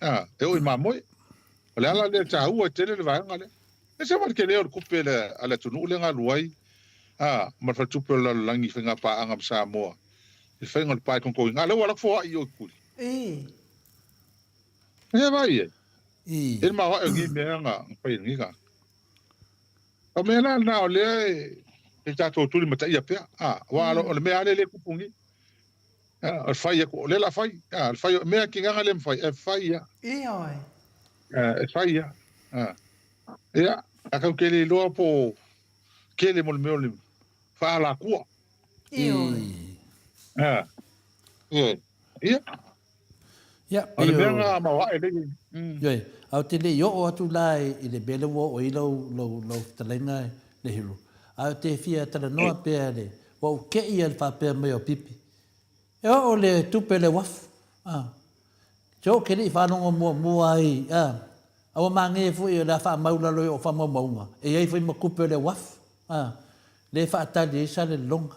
A, e oo i mamoe. O le ala lea e taua tele le vaega lea. E se ma le tele o le tupe le, a le atunuu lea na alu ai, a, ma le faletupe o le lalolagi i faiga paaga ma Samoa i le faiga o le pa i Togitogiga. A lea ua alu atu foai i o i Tutuila. He vai ai. E le maoae o nei mea na fai e lenei tagata. O mea la lena o lea e tatou tulimataia pea, aua o le mea lava lea e tupu nei. O le fai atu, o lea o le a fai, o le fai, o mea tigaga le mafai, e fai lava. Ioe. E fai lava. Ia, ae tatou te le iloa po o tele mo le mea o le faaalatua. Ioe. Ioe. Ia. Ia, O le mea lena maoae lea e. Ioe, ae ou te le i oo atu la i le mea lea ua oo i ai lau, lau, lau fetalaiga Lehulu. Ae ou te fia talanoa pea i le, ua ou te i i le faapea mai o Pipi, e oo le tupe i le uafu, a. Se ou te le i faalogo muamua ai, a. A ua manaia foi o le a faamau i lalo i ou faamaumauga, e i ai foi ma tupe o le uafu, a, lea e faatali ai Salelologa.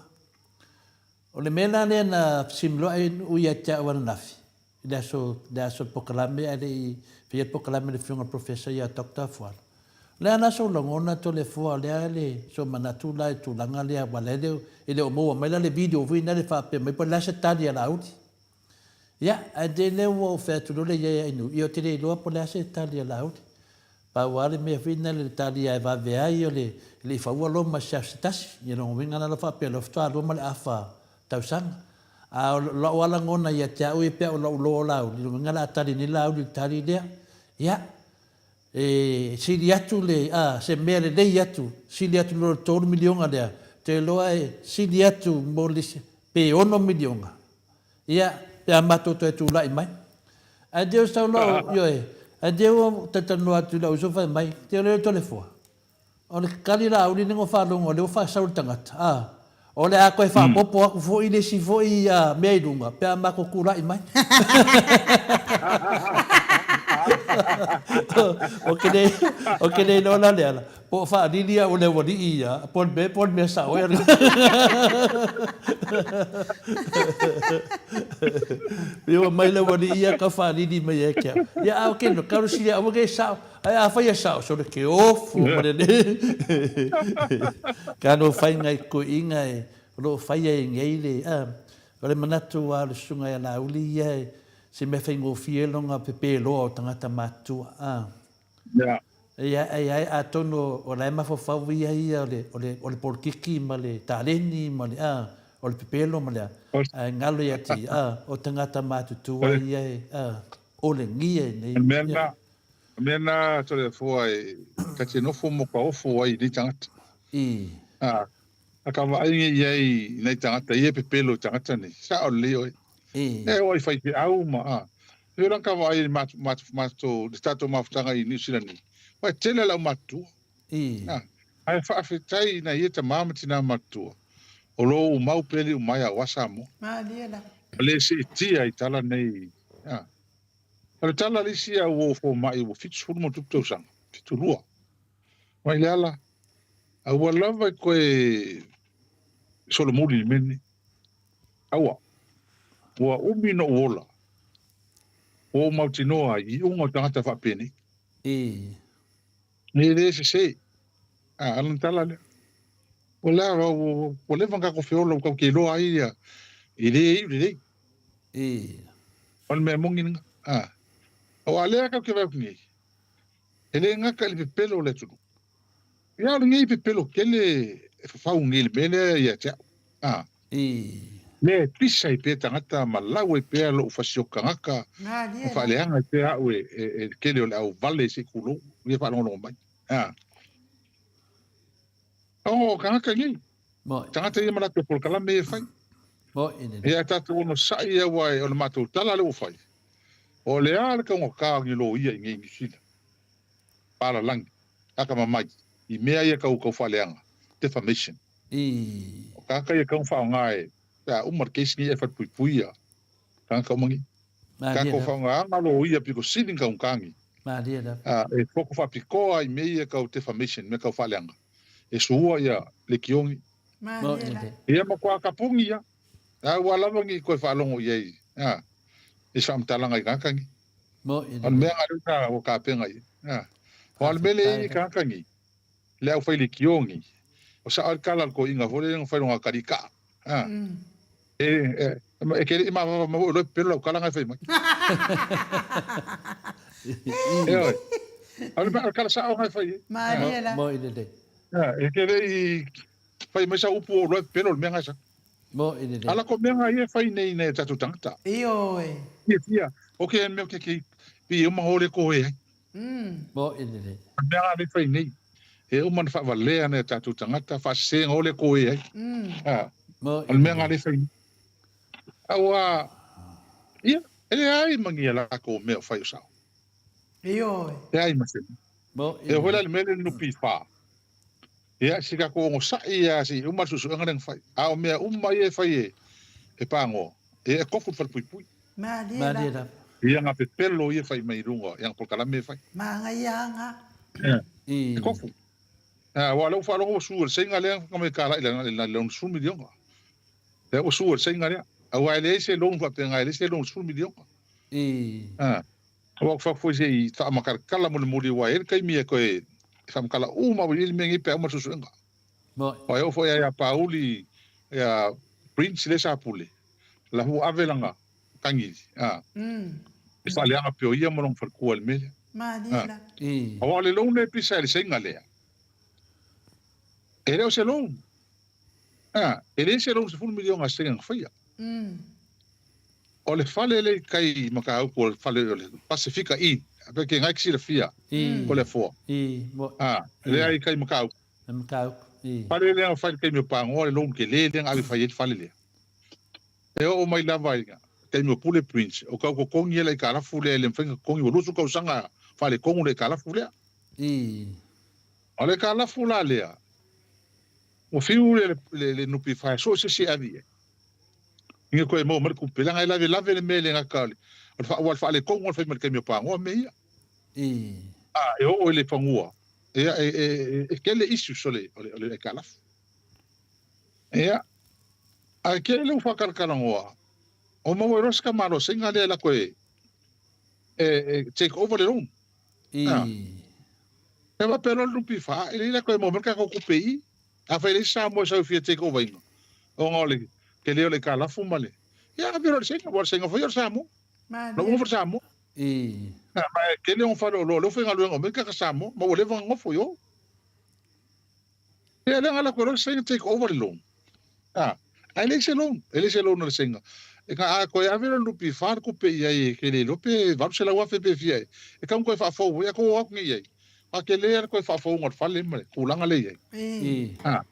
O le mea la lea na fesililoa ai Nu'u ia te a'u ananafi i le aso le aso o le polokalame ae le i faia le polokalame a le Afioga i le Professor ia Doctor Fualo. O le a la sou lagona Toleafoa o le a le sou manatu la i le tulaga lea aua la e le o maua mai la le video foi lena le faapea mai po o le a se tali a Laauli. Ia, ae de lea ua ou fai atu loa le i ai ia Nu'u, ia ou te le iloa po o le a se tali a Laauli. Pau lava le mea foi lena le tali lava e vave ai o le le i faua Roma i se aso se tasi. Ia lona uiga la lea faapea lea faatoa lua ma le afa tausaga. A o lou lava lagona ia te au ia pe a o lou loa o Laauli, lona uiga o le a tali nei Laauli i le tali lea. Ia, e sili atu le, a, se mea lelei atu, sili atu i lo le $3 miliona lea, ou te iloa e sili atu mo le isi, pe $6 miliona. Ia, pe a matou toe tulai mai. Ae deu sau lau, ioe, ae deu ou talatalanoa atu i lou uso fai mai, te ole Toleafoa, o le kali Laauli lea na faalogo lea ua faasau i le tagata, a, o le a toe faaopoopo atu foi le isi foi mea i luga pe a matou tulai mai. Ou te le, ou te le iloa la Leala, Po o faalili au e le aualii ia, po o le mea, po o le mea sao ea. Pei ua mai le aualii ia tau faalili mai ia te au. Ia a o ke no, kau sili aua ke sao. Ai a fai e sao, sole ke ofu ma le le. Ka no fai ngai koiinga e, o loo fai ai nei le, a, o le manatu a o le susuga ia Laauli ia e, se mea faigofie lona pepeloa o tagata matutua, a. Yeah. Ia, ia, atonu o la e mafaufau ia ia o le, o le, o le polokiki ma le taleni ma le, a, o le pepelo ma le a, ae galo ia te ia, a, o tagata matutua ia e, a, olegia i nei. O le mea lena, o le mea lena Toleafoa e, ta te nofo mo ka ofo ai i nei tagata. I. A, a ka vaai nei i ai i nai tagata ia e pepelo i tagata nei, sao lelei oe. I. E oo i faifeau ma, a, E ora ka vaai i le tatou mafutaga i Niu Sila nei, ua tele le aumatutua. Ae faafetai i nai ia tama ma tina matutua, o lo o umau pea le umaea aua Samoa. Malie la. Ua le seetia i tala nei. O le tala a le isi au uo fomai ua 70 ma tupu tausaga, 72. Mai le ala, aua lava e koe solomuli i le mea lenei. Aua, ua umi noʻu ola, ua ou mautinoa ai i iuga o tagata faapenei. I. E le sese. A, lana tala lea. O le a, ua leva ona tatou feola ua tatou te iloa ai ia, e le iu lelei. I. O le mea moni lena. A, aua lea tatou te vaai atu nei, e le gata i le pepelo o le atunuu. Ia o lenei pepelo tele e fafau nei i le mea lea ia te au. A. I. Lea e pisa ai pea tagata ma lau ai pea lou fasioti tagata ma faaleaga ai pea au e le tele o le au vale se i tulou ia faalogologo mai. A. O tagata nei. Tagata ia ma latou polokalame ia e fai. Ia tatou onosai aua o le matou tala lea ua fai. O le a le taugata o ni loia i nei Niu Sila. Palalagi. Akamamai, i mea ia kau kau faaleaga, defamation. I. O tagata ia kau faaaoga e, pe a uma le case nei e falepuipui ia tagata uma nei. Malie Kau lava. faaaogaga loia pito sili na taugata Malie lava. A, e foko faapitoa i mea ia kau defamation, mea kau faaleaga. E sua ia lekiogi. Malie lava. Ia matua kapuni ia. A ua lava ni koe faalogo i ai, a, i se faamatalaga i tagata nei. Mo i O le mea lea sa ua kapena i ai. O le mea lea e i ai tagata nei, le au fai lekiō nei, o sao ai le tala a le toeaina foi lea na fai lona talikaa. E, e, e ke le i mavava mai foi loa e pepelo lau tala na e fai mai. Ioe. O le mea kala sao ngai fai. Malie la. Mo i lelei. E te le i fai mai sa upu o loe pelo le mea ngai sa. Mo i lelei. Ala ko mea ngai e fai nei nei tatou tangata. Ioe. Fia fia. O ke mea ke ke pi e uma hole ko e ai. Mo i lelei. Mea ngai le fai nei. E uma na faavalea nei tatou tangata faasese hole ko e ai. Mo O le mea ngai le fai nei. Aua, ia, e leai ma ni a lakou mea o fai o sao. Ioe. Leai ma se mea. E oo foi la i le mea lea i le NPF, ia, se tatou onosai lava se i uma le suesuega lea na fai. A o mea uma ia e fai e, e pagoa, ia e kofu i le falepuipui. Malie Malie lava. Ia ngā pepelo ia e fai mai i luga, ia ngā polokalame e fai. Manaia anga. Ia, e kofu. Aua o lea ua faalogo ua su e le seiga lea na mai kalai i le 60 miliona. Lea ua su e le seiga lea. Aua e leai se loan faapena, e leai se loan 10 miliona. Aua ou te fai atu foi se i faamakalatala mulimuli aua e i ai le taimi e toe faamatala uma auiliili mea nei pe a uma le suesuega. Aua e oo foi ia Pauli ia Prince lea sa pule, la ua ave lana tagi e faaleaga pea o ia ma lona faletua i le mea lea. Aua o le loan lea e pisa e le seiga lea, e le o se loan. E leai se loan 10 miliona a se seiga na faia. O le fale lea i tai i Matautu, o le fale o le Pasefika Inn, pe ke ngai te silafia o le afoa. Lea i tai i Matautu. Fale lea na fai i le taimi o Pagoa le loan tele lea na ave e fai ai le fale lea. E oo mai lava i taimi o Pule Prince, o tau totogi ia le aitalafu lea e le mafai ona totogi, ua 20 tausaga faaletonu le aitalafu lea. O le aitalafu la lea, ua fiu le NPF e so o se isi e ave i ai, ina toe maua mai le tupe, leaga e lavelave le mea e le gata o le aua o le faaletonu lava le fai mai i le taimi o Pagoa mea ia. E oo i le fanua, ia e tele issues o le aitalafu. Ia, ae kei lou faakalakalanoa, o maua ai loa se tamaloa seiga lea e lako e take over le loan. E faapea loa le NPF, e lelei la toe maua mai le tatou tupe i i. Afai e leai se Samoa e sau e fia take over ina, ona o le tele o le aitalafu ma le, ia ave loa i le Seiga, aua o le Seiga foi o le Samoa. Na uma foi le Samoa. Ma e tele ona faleoloa, o lea ua faigaluega uma ai tagata Samoa, ma ua leva ona nofo i o. Ia lea na alu atu ai loa le Seiga take over le loan. A, ae leai se loan, e leai se loan a le Seiga. E na a toe ave loa le NPF le tupe i ai e te le iloa pe 800,000 pe fia ea, e tatau ona toe faafou ai, a tou o atu nei i ai, a tele lava le toe faafouga o le fale ma le tulaga lea e i ai. A,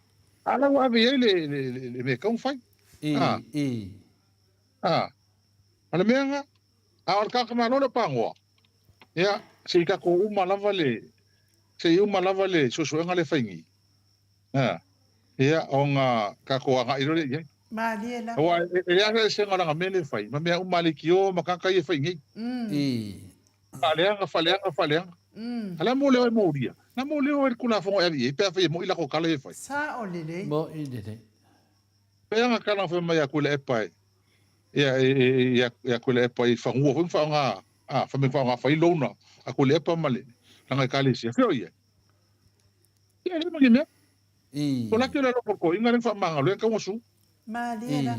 a la ua ave i ai le, le, le, le mea e tatau ona fai. A, a, o le mea lena, a o le tagata Malo lea o Pagoa, ia, se i tatou uma lava le, Se i uma lava le suesuega lea e fai nei, ia, ona tatou agai loa lea i ai. Malie lava. Aua e leai lava se eseesega o lana mea lea e fai ma mea uma a leitio ma tagata ia e fai nei. Faaleaga, faaleaga, faaleaga. A le a mōleo ai molia? Na mōleo ai le Tulafono e ave i ai pe afai e moni lako tala ia e fai. Sao lelei. Moni lelei. Pea nga tala na fai mai a Tuilaepa e, ia, ia, ia Tuilaepa i fanua foi ma faaaoga A, fai mai faaaoga fai loan a Tuilaepa ma le lana ekalesia. Fea o i ai? Ia, e leai ma ni mea. Ko laki o le alofa o le toeaina lea na faamagalo ai na tau su. Malie la.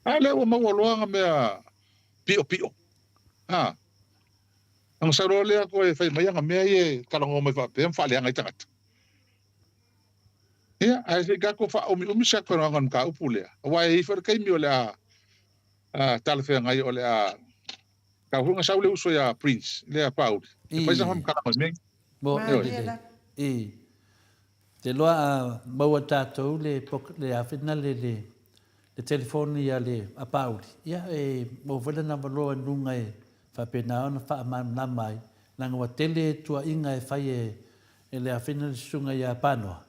A lea ua maua loa nga mea piʻopiʻo. A, ona sau loa lea toe fai mai ana mea ia e talanoa mai faapea ma faaleaga ai tagata. Ia, ae se i tatou faaumiumi se talanoaga i le mataupu lea, aua e i ai foi le taimi o le a talafeagai o le a tau foi ona sau le uso ia Prince, lea Pauli, e fai sana faamatalaga i mea ia. Mo i te loa a maua tatou le le afena le le le telefoni a le a Pauli, ia e maua foi lana avanoa i luga e faapena ona faamalamalama ai, leaga ua tele tuuaiga e fai e e le afena le susuga ia Panoa,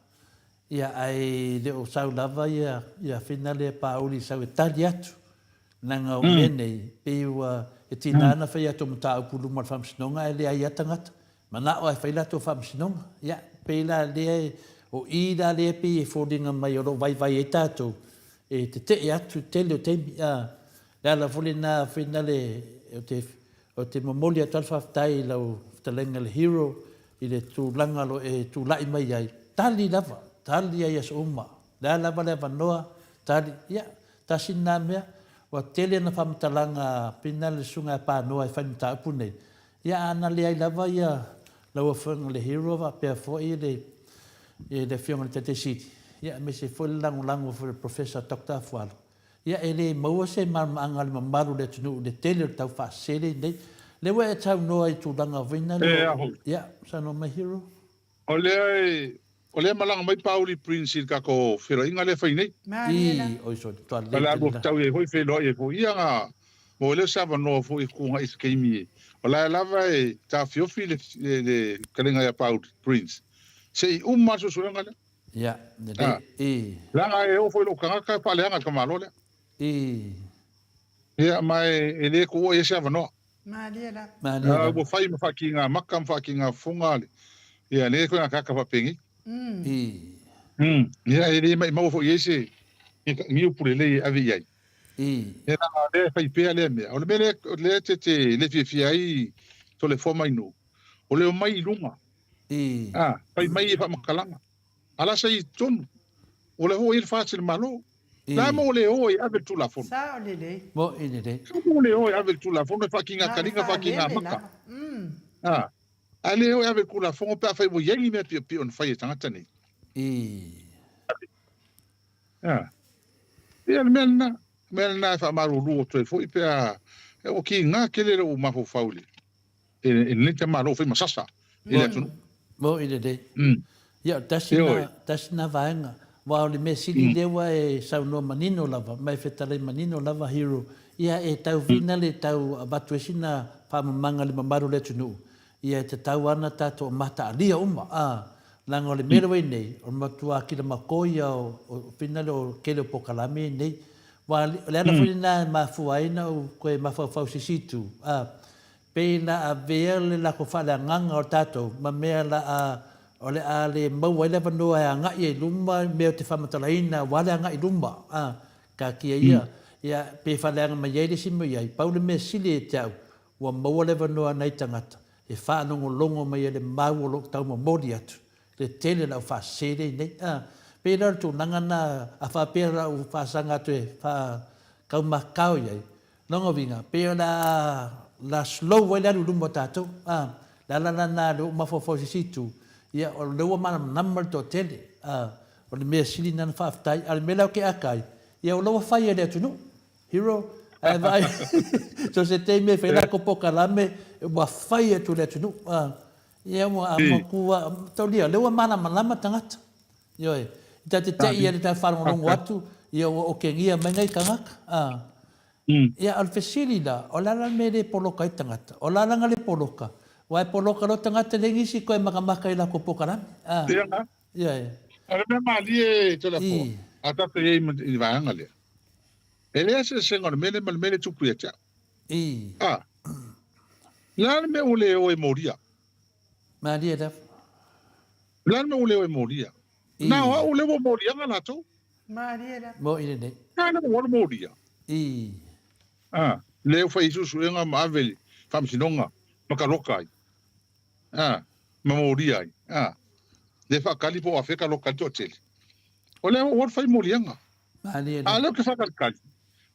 Ia, ae le o sau lava ia, ia Fina lea Pāuli sau e tali atu, leaga o mea nei, pei ua, e tiga ona fai atu mataupu i luma o le Faamasinoga ae leai lava tagata, manao lava e fai latou Faamasinoga. Ia, pei la lea e, o i la lea pei e foliga mai o lo o vaivai ai tatou, e tetee atu i le tele o taimi. A, le ala foi lena Fina le, ou te, ou te momoli atu lava le faafetai i lau fetalaiga i le Hero, i le tulaga o lo o e tulai mai ai, tali lava, tali ai i aso uma. O le a lava le avanoa, tali, ia, tasi lena mea. Ua tele ana faamatalaga a Pina le Susuga ia Panoa e fai le mataupu nei, ia a na leai lava ia lau Afioga i le Hero faapea foi le le Afioga i le Taitai Sili, ia aemaise foi le lagolago foi o le Professor Doctor Afualo, ia e le maua se malamalamaaga a le mamalu o le atunuu i le tele o le tau faasele nei. Lea ua e saunoa i tulaga foi na lea, ia saunoa mai Hero. O lea e, o lea e malaga mai Pauli Prince i le tatou feiloaiga lea e fai nei. I, oi sorry, tua O le a lua fetaui ai foi feiloai ai foi ia na maua ai lea o se avanoa foi e fetuunai i se taimi e, o la e lava e taofiofi le, le, le fetalaiga ia Pauli Prince se i uma le suesuega lea. Ia, lelei, A, i. leaga e oo foi i lou tagata e faaleaga i le tamaloa lea. I. Ia, ma e, e le tuua i ai se avanoa. Malie lava. Malie lava. Ua fai ma faakiga maka ma faakiga fofoga le, ia, le koe gakaka faapenei. I. Ia, e le maimaua foi i ai se ni upu lelei e ave i ai. I. Ia, leaga o lea e fai pea lea mea. O le mea lea, lea te, te le fiafia ai Toleafoa mai nuu, o le omai i luga. I. A, fai mai e faamatalaga. A la sa i totonu. O lea foi ua i ai le FAST i le Malo. La mo le o e ave le Tulafono. Sao lelei. Mo'i lelei. La mo le o e ave le Tulafono e faakiga kaliga faakiga maka. A, a le o e ave le Tulafono pe afai ua i ai ni mea piopio na fai e tagata nei. I. A, ia le mea lena, mea lena e faamalulu atu ai foi pe a, ua kiga tele lou mafaufau i le. E lenei tamaloa fai ma sasa i le atunuu. Mo'i lelei. Ia, tasi na, tasi na vaega. Aua o le mea sili lea ua e saunoa manino lava, ma e fetalai manino lava Hero, ia e tau vina le tau avatu ai sina faamamaga i le mamalu o le atunuu, ia e tatau lava ona tatou mataalia uma, a, leaga o le mea lea ua i ai nei, o le matua kilamako ia o, o fina lea o le tele o polokalame nei. Aua o le ala foi lena e mafua ai ona ou toe mafaufau i se isi itu, a, Pei la avea le lako faaleagaga o tatou ma mea la a o le a le maua ai le avanoa e agai ai luma mea o te faamatalaina aua le agai luma a taatia ia ia pe faaleaga mai ai le isi mea iai. Pau le mea sili ia te au ua maua le avanoa nai tagata e faalogologo mai ai le mau o lou tau momoli atu le tele lau faasese lea nei a pei la o le tulaga na a faapea lau faasaga atu e faa taumakao iai Lona uiga, pei o le a la slow ai le alu i luma o tatou. A, le ala la lena lea ua ou mafaufau i se isi itu, ia o lea ua malamalama le toatele. A, o le mea sili lena ona faafetai. A o le mea lea ou te aka ai, ia o la ua fai e le atunuu. Hero, ae vaai, so o se taimi e fai ai latou polokalame, ua fai atu e le atunuu. A, ia ua matua, taulia, o lea ua malamalama tagata. Ioe, i ta te te i ai le ta faalogologo atu, ia ua okegia mai nai tagata. A. Ia, o le fesili la, o le a la le mea e le poloka ai tagata? O le a lana le poloka? Aua e poloka loa tagata, leai nisi toe makamaka i latou polokalame. A. Ioe. O le mea malie Toleafoa, a tatou i ai i le vaega lea, e leai se eseesega o le mea lea ma le mea lea e tupu ia te au. A. O le a le mea ua le o e molia? Malie lava. O le a le mea ua le o e molia? Na o au lea ua moliaga latou. Malie lava. Mo'i lenei. Na lea ua alu molia. I. A, lea ua fai ai suesuega ma ave i le faamasinoga ma kaloka ai. A, ma molia ai. A, lea faatali po o afea kaloka ai le toatele. O lea ua alu fai moliaga. Malie lava. A lea ou te faatalitali.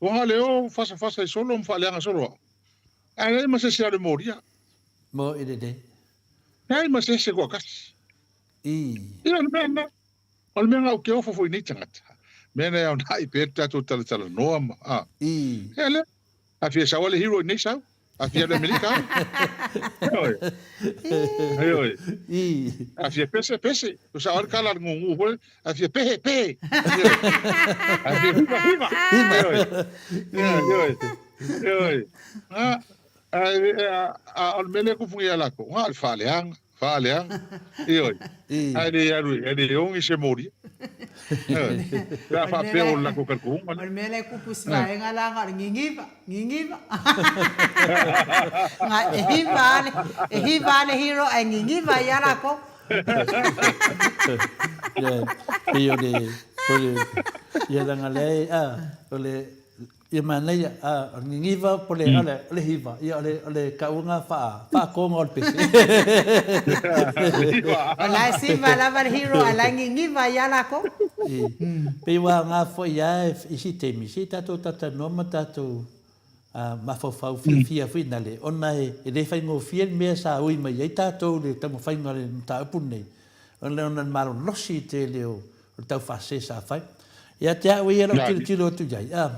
Ua na o le o fasafasa ai solo ma faaleaga solo au. Ae leai ma se isi e alu e molia. Mo'i lenei. Leai ma se isi e toatasi. I. Ia, o le mea lena. O le mea lena ou te ofo foi i nei tagata. Mea lena e aona'i pea le tatou talatalanoa ma, a. I. Ia lea. A fia sau lava le hero i nei sau. A fia alu i Amerika, alu. Ioe. Ioe. I. A fia pese, pese. Ua sao ai le tala a le gugu foi lea. A fia pehe, pehe. Ioe. A fia hiva, hiva. Ioe. Ioe. Ioe. A, A o le mea lea e kupu nei ia latou, na o le faaleaga, faaleaga, ioe, ae le alu, e le ogi se molia. Ioe, pe a faapea o le latou talitonuga lea. O le mea lea e kupu i si vaega la, na o le gigiva, gigiva. E hiva lava le, e hiva lava le hero ae gigiva ai lava latou. Ia, pei o le, o le, ia leaga lea, a, o le. Ia manaia, a, o le niniva po le, o le, o le hiva, ia o le, o le kauga faa, faakoga o le pese. Le hiva. O la e siva lava le hero a la e niniva ai lava lakou. I, pei ua aoga foi lava i isi taimi, se i tatou talatalanoa ma tatou mafaufau fiafia foi nale, ona e le faigofie le mea sa ui mai ai tatou i le taumafaiga o le mataupu lenei, ona o le malolosi tele o le taufaasese sa fai. Ia te au ia i lau tilotilo atu i ai, a,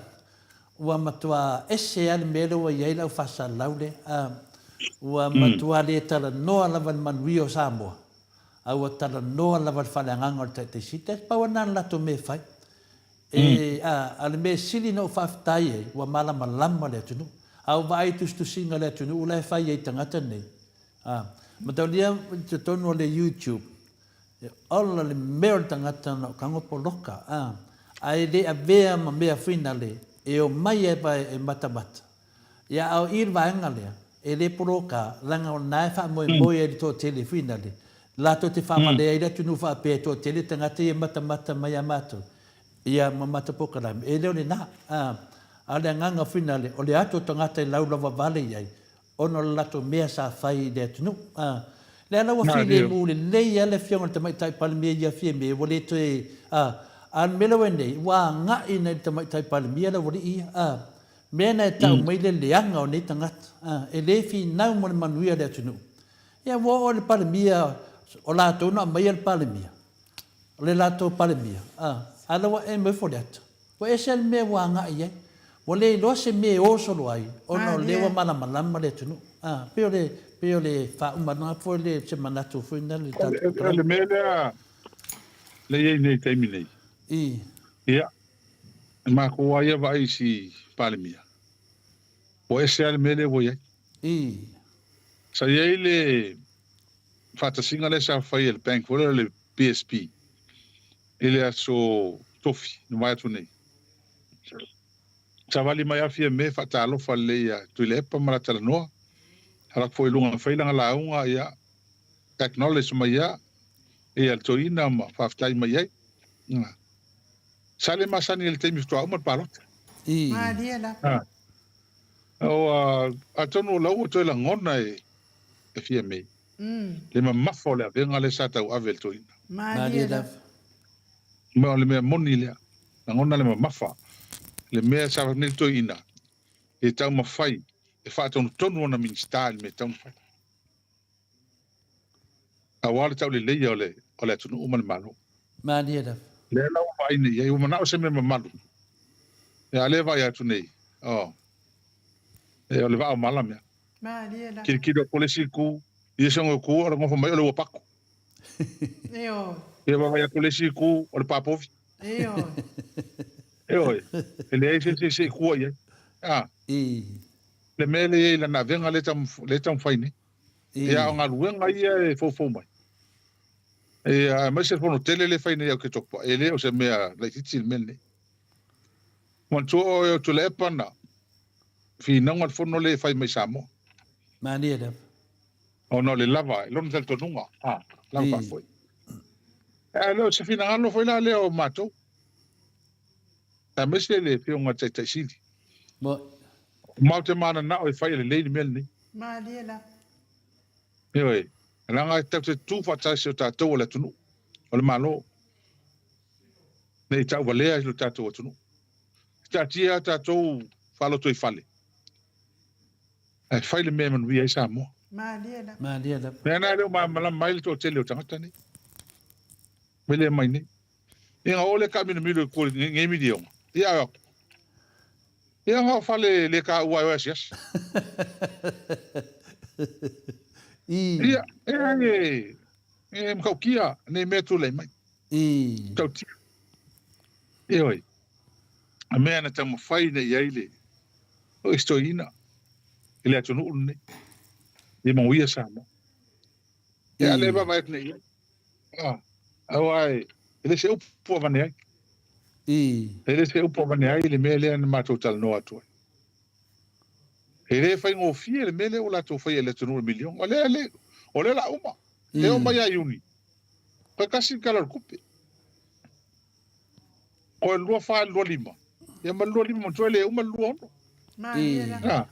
ua matua ese lava le mea lea ua i ai le au faasalalau lea, a, ua matua le talanoa lava i le manuia o Samoa, a ua talanoa lava i le faaleagaga o le Taitai Sili. E pau lava lena o le latou mea e fai. E, a, a o le mea sili na ou faafetai ai, ua malamalama le atunuu. A ou vaai i tusitusiga a le atunuu la e fai ai i tagata nei, a, mataulia i totonu o le YouTube, e ola le mea o le tagata na o tago poloka, a, ae le avea ma mea finale e omai ai pa e matamata. Ia, a o i le vaega lea, e le poloka, leaga o lena e faamoemoe ai le toatele finale, latou te faavalea ai le atunuu faapea e toatele tagata ia e matamata mai ia matou, ia ma matou polokalame. E le o lena. A, a o le agaga finale, o le atu o tagata e laulauavale i ai, ona o le latou mea sa fai i le atunuu. A, lea la ua filemu lelei lava le Afioga i le Tamaitai Palemia ia Fiame, ua le toe, a, a o le mea lea ua i ai nei, ua agai nai le Tamaitai Palemia le aualii ia. A, mea na e tau mai le leaga o nei tagata, a, e le finau mo le manuia o le atunuu. Ia ua oo i le Palemia, o latou na aumaia le Palemia, o le latou Palemia, a, a la ua emo ifo le ata. Ua ese le mea ua agai i ai. Ua le iloa se mea e o solo ai, ona o lea ua malamalama le atunuu. A, pei o le, pei o le faauma lena foi le, se manatu foi lena le tatou O le mea lea lea i ai nei i le taimi nei. I. Ia, e matou lava ia vaai i si Palemia, ua ese lava le mea lea ua i ai. I. Sa i ai le faatasiga lea sa fai e le bank foi lea o le BSP i le aso Tofi na vae atu nei. Savali mai lava Fiame faatalofa lelei ia Tuilaepa ma la talanoa. Alu atu foi i luga fai lana lauga ia acknowledge mai ia ia le toeaina ma faafetai mai ai. Sa le masani i le taimi faatoa uma le palota. I. Malie lava. Atonu o la ua toe lagona e Fiame le mamafa o le avega lea sa tauave e le toeaina. Malie lava. Ma o le mea moni lea. Lagona le mamafa le mea sa fai nei le toeaina e taumafai e faatonutonu ana Minisita i le mea e tatau ona fai. Aua le tauleleia o le, o le atunuu ma le Malo. Malie lava. Lea la ua vaai nei i ai, ua manao se mea mamalu. Ia, a lea e vaai atu nei, oh, e, o le vaa o mala mea. Malie lava. Kilokilo atu le isi itu, ia se itu, o le nofo mai o le uapaku. Ioe. Ia vaavaai atu le isi itu, o le papovi. Ioe. Ioe. E leai se isi e tua i ai. Ah. I. Le mea lea e i ai i lana avega lea e taumafai nei. Ia, o galuega ia e foufou mai. Ia, aemaise le fono tele lea e fai nei e Oketopa, e le o se mea laitiiti le mea lenei. Manatua oe o Tuilaepa na finauga le fono lea e fai mai i Samoa. Malie lava. Ona o le lava, i lona talitonuga, a, lava faafoe. Ae le o se finagalo foi la lea o matou, aemaise le Afioga i le Taitai Sili. Matou te mananao e fai e lelei le mea lenei. Malie lava. Ioe, leaga e tatou te tutu faatasi o tatou o le atunuu, o le Malo, ne i tauvalea i lo tatou atunuu. E taatia a tatou faalotoifale, ae fai le mea e manuia ai Samoa. Malie lava. Malie lava. Mea na e le o malamalama ai le toatele o tagata nei, mai lea mai nei. Ia o le taamilomilo i tua i nei miliona. Ia atu. Ia na o fale le taua e o e asiasi. Ia, e, e matautia nei mea tulai mai. Matautia. Ioe. A mea na taumafai nei i ai le o isi toeaina i le atunuu lenei. Ia manuia Samoa. Ia le vaavaai atu nei i ai. Aua e le se upu avane ai. E le se upu avane ai le mea lea na matou talanoa atu ai. E le faigofie le mea lea ua latou faia i le atunuu i le miliona. O lea, le, o lea la uma. E oo mai ia Iuni, toe tasi le Tala o le Tupe. Toe 24 i le 25. Ia ma le 25 manatua e le uma le 26. Malie la. A.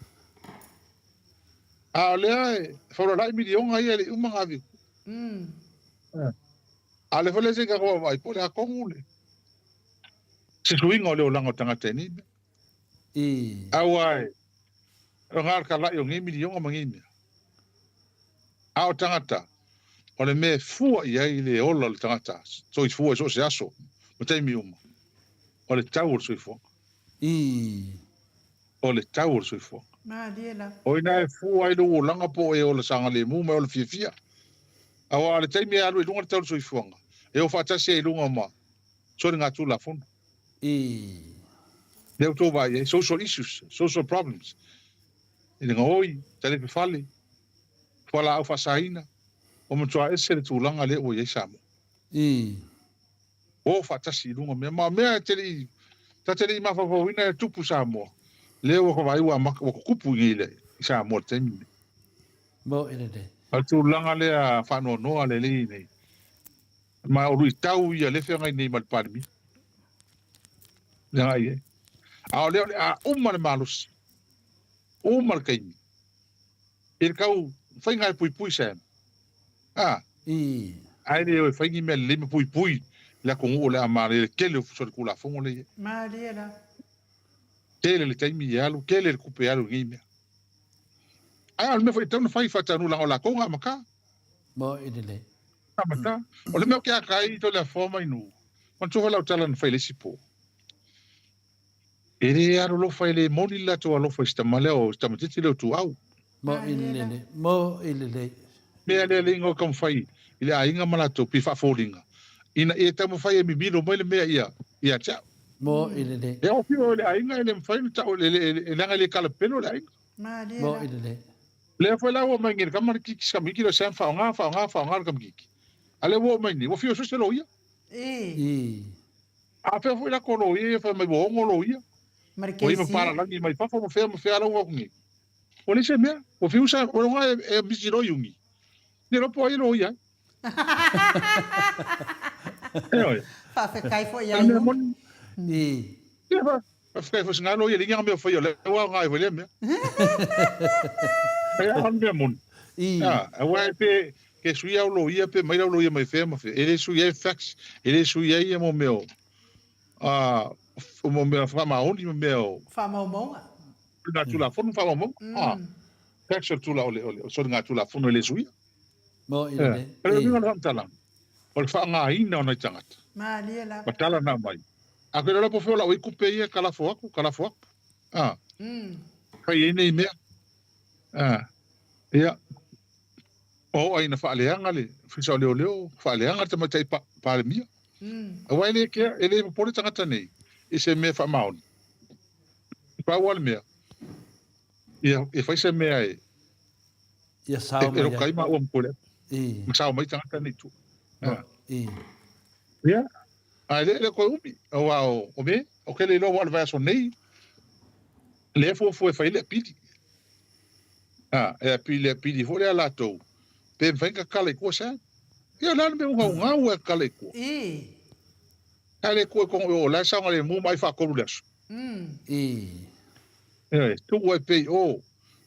A o lea e faulalai miliona ia e le i uma ona ave i tua. A o lea foi lea se i tatou vaavaai po o le a tonu le se suiga o le olaga o tagata i nei mea. Aua e o na o le talai o nei miliona ma nei mea. A o tagata, o le mea e fua i ai le ola o le tagata soifua i so o se aso ma taimi uma, o le tau o le soifuaga. O le tau o le soifuaga. Malie lava. O i ina e fua ai lou olaga po o e ola sagalemu ma e ola fiafia. Aua o le taimi e alu ai i luga le tau o le soifuaga, e o faatasi ai i luga ma soligatulafono. Lea ua outou vaai ai, social issues, social problems, i le gaoi, talepe fale, fualaau faasaina, ua matua ese le tulaga lea ua i ai Samoa. O faatasi i luga mea, ma o mea e te le i, ta te le i mafaufauina e tupu Samoa, lea ua vaai ua amata, ua tutupu i nei le, i Samoa i le taimi lenei. Mo i lelei. O le tulaga lea faanoanoa lelei nei, ma o luitau ia lea feagai nei ma le Palemia. Le agai ai. A o lea o le a uma le malosi, uma le taimi, i le tau faiga e puipui Sam. A. Ae le o e fai ni mea lelei ma puipui le atunuu o le a malie le tele o solitulafono lea e i ai. Malie la. Tele le taimi e alu, tele le tupe e alu i nei mea. Ae o le mea foi e tatau ona fai faataunuu leaga o latou na amata. Mo i lelei. Amata. O le mea o ke aka ai Toleafoa mai nuu, manatua foi lau tala na fai i le isi po. E le alolofa, e le moni le latou alofa i si tama lea o si tamaitiiti lea o Tuau. Mo i lelei. Mo i lelei. Mea lea le igoa taumafai i le aiga ma latou pei faafoliga ina ia taumafai e mimilo mai le mea ia ia te au. Mo i lelei. E ofio i le aiga e le mafai ona tau e leaga e le kalapelo le aiga. Mo i lelei. Lea foi la ua mai nei le tama le kiki si tamaiti lea o Sam faaaoga faaaoga faaaoga le tamaiti. A lea ua oo mai nei ua fia sue se loia. Ii. A fea foi la ko loia ia fai mai ua ono loia. Ma le Ua i ma KC. palalagi mai fafo ma fea ma fea la ua aku nei. Ua leai se mea, ua fiu sa, ua loga e, e misi loa iugi. Ne iloa po o ai e loia ai. Ioe. Faafetai foi O ia le mea Iugi. moni. Ii. Ia, faafetai foi sina loia, leai ni mea o faia, o lea ua aoga ai foi lea mea. Ae o le mea moni. Ii. A, aua e pe, ke sui au loia pe mai lau loia mai fea ma fea. E le sui ai facts, e le sui ai ia mo mea o, a, mo mea faamaoni ma mea o. Faamaumauga. Soligatulafono ma faamaumauga. A, facts o le tula, o le, o le soligatulafono e le suia. Mo i lelei. O le uiga o le faamatalaga, o le faaaogaina o nai tagata. Malie lava. Ma tala na aumai. A koe loa po fea o lau ai kupe ia ka lafo aku, ka lafo aku. A. Fai ai nei mea. A. Ia. O oo ai ina faaleaga le Ofisa o Leoleo, faaleaga le tamaitai Palemia. Aua e le kea, e le popole tagata nei i se mea faamaoni. Pau lava le mea, ia, ia fai se mea e, Ia sao e mai roka ai. ai maua ma koe lea. Ii. Ma sao mai tagata nei i tua. Mo, ii. Ia, a e le le koe umi, aua o, o me, o ke le iloa ua o le vaiaso nei, lea e fuafua e fai ai le apili. A, e apili, apili foi lea latou, pe mafai ona tatala i tua Sam. Ia, o le a le mea ugaugau e tatala i tua? Ii. Ae le tua i kono i o, o la e saogalemu ma ai faatolu le aso. Ii. Ioe, tuu ai pea i o,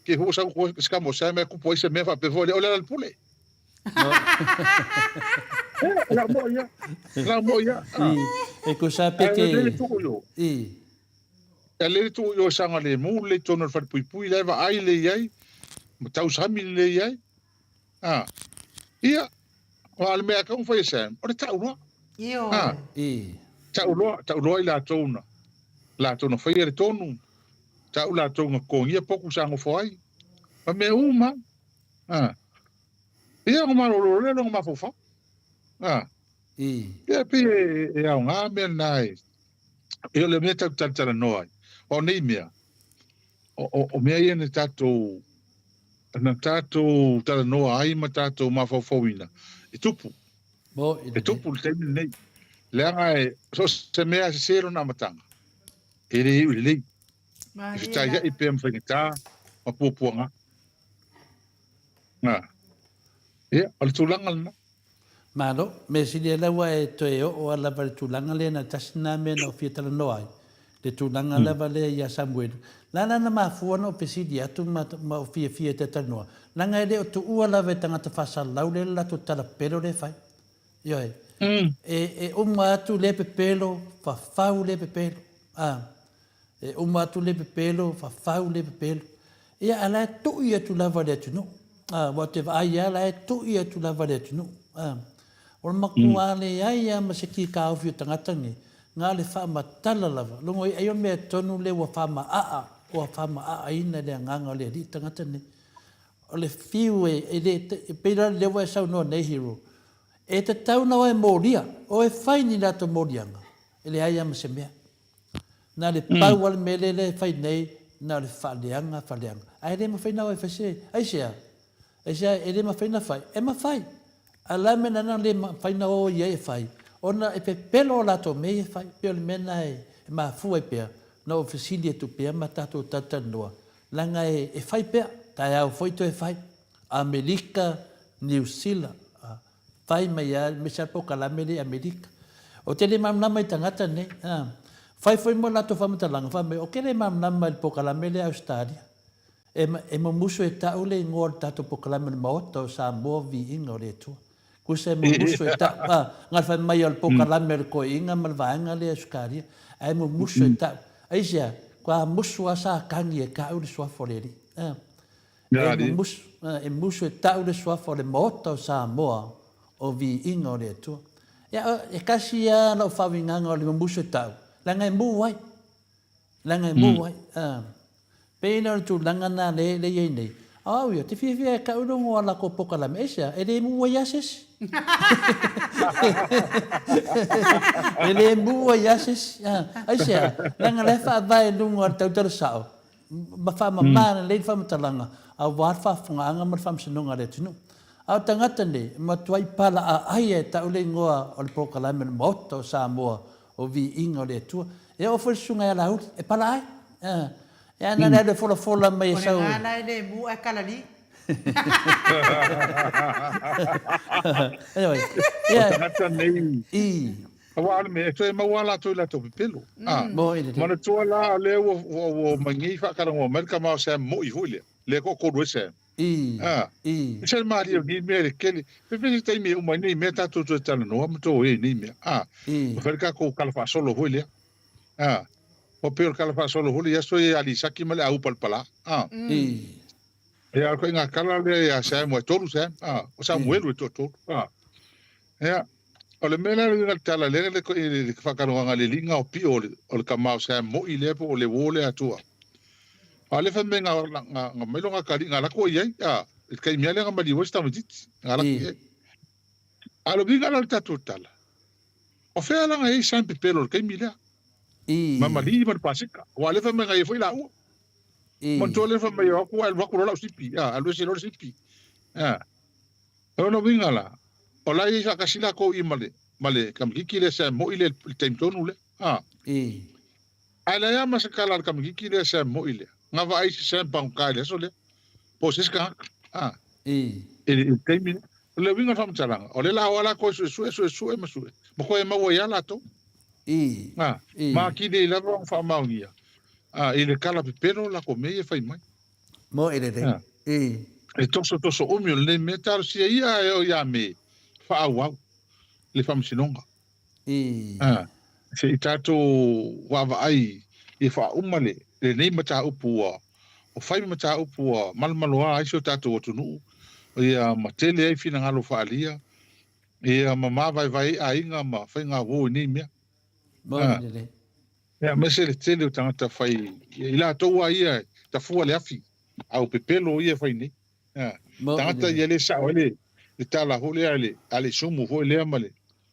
ke hu sau ko se kamo Sam e kupu ai se mea faapea foi lea, o le ala le pule. E, la mo ia, la mo ia. Ii. E tusa pe Ae ke. le tuu i o. Ii. E le tuu i o e saogalemu lelei i totonu o le falepuipui, la e vaai lelei ai, ma tausami lelei ai. A, ia, aua o le mea e tatau ona fai e Sam, o le tau loa. Ioe. A, Ii. tau loa, tau loa i latou na, latou na faia le tonu, tau latou na totogia potu sa nofo ai, ma mea uma. A, ia, ona malolo lea lona mafaufau. A, Ii. ia, pei e, e aoga mea na e, e o le mea tatou talatalanoa ai. O nei mea, o, o, o mea ia na tatou, na tatou talanoa ai ma tatou mafaufauina, e tupu. Mo i E lelei. tupu i le taimi lenei. Leaga e, so o se mea e sese lona amataga, e le iu i lelei. E Malie fetaiai lava. pea ma faigata ma puapuaga. A, ia, o le tulaga lena. Malo, mea sili e lau e toe oo a lava i le tulaga lea na tasi lena mea na ou fia talanoa ai. Le tulaga lava lea ia Samuelu, la la na mafua ona ou fesili atu ma ma ou fiafia e talatalanoa, leaga e le o tuua lava e tagata faasalalau lea le latou tala pepelo lea e fai. Ioe. E e uma atu lea pepelo, fafau lea pepelo. A. E uma atu lea pepelo, fafau lea pepelo. Ia, a la e tui atu lava le atunuu. A, aua ou te vaai lava, la e tui atu lava le atunuu. A. O le matua leai lava ma se kikaofi o tagata nei, na o le faamatala lava. Logo ai, ai o le mea tonu lea ua faamaaa, ua faamaaaina le agaga o le alii tagata nei. O le fiu e, e le, e pei la lea ua e saunoa nei Hero, e tatau ona o e molia, o e fai ni latou moliaga, e leai lava ma se mea. Na o le pau lava le mea lea e fai nei, na o le faaleaga, faaleaga. Ae le mafai ona o e fai se, aisea? Aisea e le mafai ona fai? E mafai. A o le a le mea lena e le mafai ona o i ai e fai? Ona e pepelo a latou mea ia e fai. E pei o le mea lena e mafua ai pea ona ou fesili atu pea ma tatou talatalanoa, leaga e fai pea, taeao foi toe fai. Amerika, Niu Sila, fai mai lava, aemaise lava le polokalame lea i Amerika. Ou te le malamalama i tagata nei. Fai foi mo latou faamatalaga, fai mai, ou te le malamalama i le polokalame lea a Ausetalia. E mumusu e ta'u le igoa o le tatou polokalame o le Maota o Samoa Viiga o le Atua. Tusa e mumusu e ta'u, a, na o le fai mai o le polokalame o le toeaina ma le vaega lea e Sukaria, ae mumusu e ta'u. Aisea? Kua musu a Satani e ta'u le suafa o le Alii. A, e mumusu, a, e musu e ta'u le suafa o le Maota o Samoa o Viiga o le Atua. Ia, e tasi a la'u faauigaga o le mumusu e ta'u, leaga e mu ai. Leaga e mu ai. Pei la o le tulaga lena lea e i ai nei. A o au ia, ou te fiafia e tau i luga o a latou polokalame. Aisea? E le mu ai lava se isi. E le mu ai lava se isi. Aisea? Leaga o la e faavae i luga o le tautala sao ma faamama lelei le faamatalaga aua le faafofogaaga ma le faamasinoga a le atunuu. A o tagata nei, e matuai palaaai e tau le igoa o le polokalame o le Maota o Samoa o viiga o le Atua. E oo foi le susuga ia Laauli, e pala ai. E ana le alu e folafola mai e sau. O lena la e le mu ae kalali. Anyway, O tagata nei, aua o le mea, e toe maua lava latou i latou pepelo. Manatua la o lea ua mai nei faatalanoa mai le tama o Sam moi foi lea, lea e toatolu ai Sam. I. I. E se malie o nei mea le tele. Pe pe se taimi e uma ai nei mea tatou toe talanoa ma toe i nei mea. A. I. Ma fai le tatou tala faasolo foi lea. A. Ua pei o le tala faasolo foi lea i aso ia ia Lisaki ma le Aupalapala. A. I. Ia, o le ituaiga tala lea ia Sam, ua e tolu Sam. A. O Samuelu e toatolu. A. Ia, o le mea la le uiga o le tala lea le le faatalanoaga i le liga o pio o le o le tama o Sam moi lea po o le uo lea atua. A o lea fai mai na na na mai loa kali na lako i ai a i le taimi lava lea na maliu ai si tamaitiiti na lako i ai. A o le uiga la o le tatou tala, o fea la na i ai Sam pepelo i le taimi lea? Ma malii ma le pasika. Aua o lea fai mai na i ai foi laua. Manatua lea fai mai o atu ae alu atu loa lau sipi, a alu ese loa le sipi. A. O lona uiga la, o la e i ai faatasi latou i ma le, ma le tamaitiiti lea Sam Moi lea i le taimi tonu lea. A. Ae leai lava ma se tala a le tamaitiiti lea Sam Moi lea, na vaai i se Sam pagota i le aso lea, po o se isi tagata. A. I le, i le taimi lea. O le uiga o le faamatalaga, o lea la o a latou e suesue, suesue ma sue, ma toe maua ai lava latou. A. Ma atili ai lava ona faamaonia, a, i le tala pepelo latou mea ia e fai mai. Moi lelei. E tosotoso umi o lenei mea, talosia ia ae o ia me faaauau le faamasinoga. Se i tatou vaavaai ia faauma le lenei mataupu ua ua fai ma mataupu ua malomaloa ai si o tatou atunuu, ia ma tele ai finagalo faaalia, ia ma mavaevae ai aiga ma faigauo i nei mea. Moi lelei. Ia, aemaise le tele o tagata fai, i latou lava ia e tafua le afi, a o pepelo ia e fai nei. Ia, tagata ia le sao ai le, le tala foi lea a le, a le sumu foi lea ma le,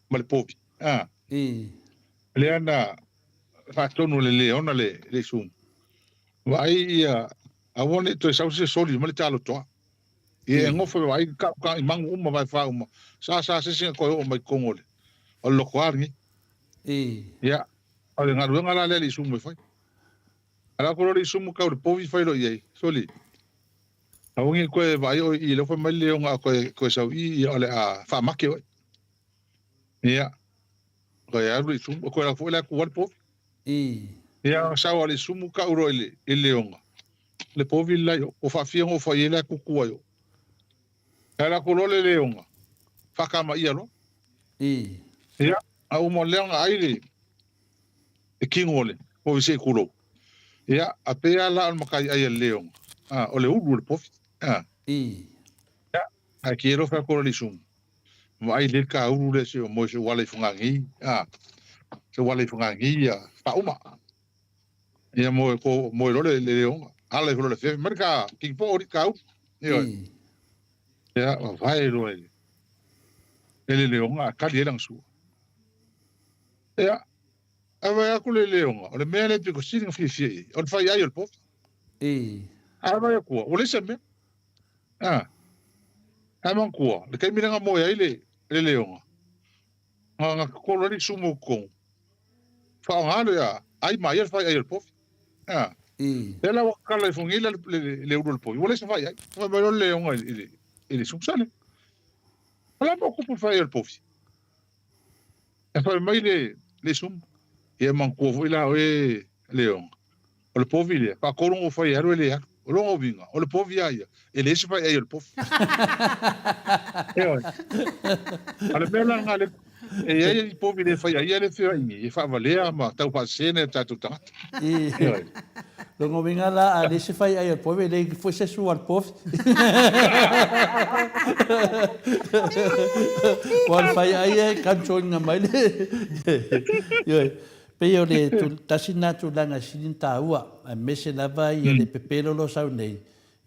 ma le povi. A. Lea na faatonu e le leona le, le sumu. Vaai ia, aua ne i toe sau se soli mai le talotoa. Ia e gofo e vaai kau ka i magu uma vae fa uma. Sa sa se isi na toe oo mai i totonu o le, o le lotoa lenei. Ia, O le galuega la lea a le isumu e fai. A la ko le isumu kau le povi fai lo iai. Soli. Aua nge koe vaai oi i le fai mai le onga koe koe sau i ia o le a whaamake oi. Ia. Koe alu le isumu koe la foi la ku wale povi. Ia sau ale sumu ka uro i le i le leoga. Le povi le lai o o faafia ngo fai ele kuku ai o. Ae la ko lo le leoga. Whakama ia lo. I. Ia, a uma leoga ai le e kingo le povi se kulo. Ia, a pea la o le makai ai le leoga. Ah, o le ulu o le povi. Ah. I. Ia, a ki ero wha kora li sumu. Ma ai le ka ulu le se o mo se wala i whangangi. Ah. Se wala i whangangi ia whauma. Ia mo ko mo i role le leoga. Ala i le fe mar ka ki po ori ka ulu. Ia. Ia, o vai roa e e le leoga a kali e lana sua. Ia, a vai aku le leoga, o le mea lea piko sili na fiafia i ai, o le fai ai o le povi. A vai akua, ua leai se mea. A, ae manatua, le taimi lea na moe ai le, le leoga, na, na totolo ai le sumu o totonu, faaaoga lea, ai ma ia le fai ai o le povi. A, lea la ua tatala ifo nei la le, le, le ulu o le povi, ua leai se fai ai. Fai mai loa le leoga i le, i le sumu, sale. O le a mea ua tupu i le fai ai o le povi? E fai mai le, le sumu, ia manatua foi la oe Leoga, o le povi lea, faatolu ona ou fai e alu e le alu. O lona uiga, o le povi a ia, e leai se faiai o le povi. Ioe. A o le mea la lena le, e i ai povi le fai ai ia le feoai nei, e faavalea ma tau faasese nai o tatou tagata. Ioe. Lona uiga la, a leai se faiai o le povi, e leai foi se sua o le povi. Ua le faiai e control ina mai le... Ioe. Pei o le tasi lena tulaga e sili ona taua, aemaise lava ia le pepelo o lo o sau nei,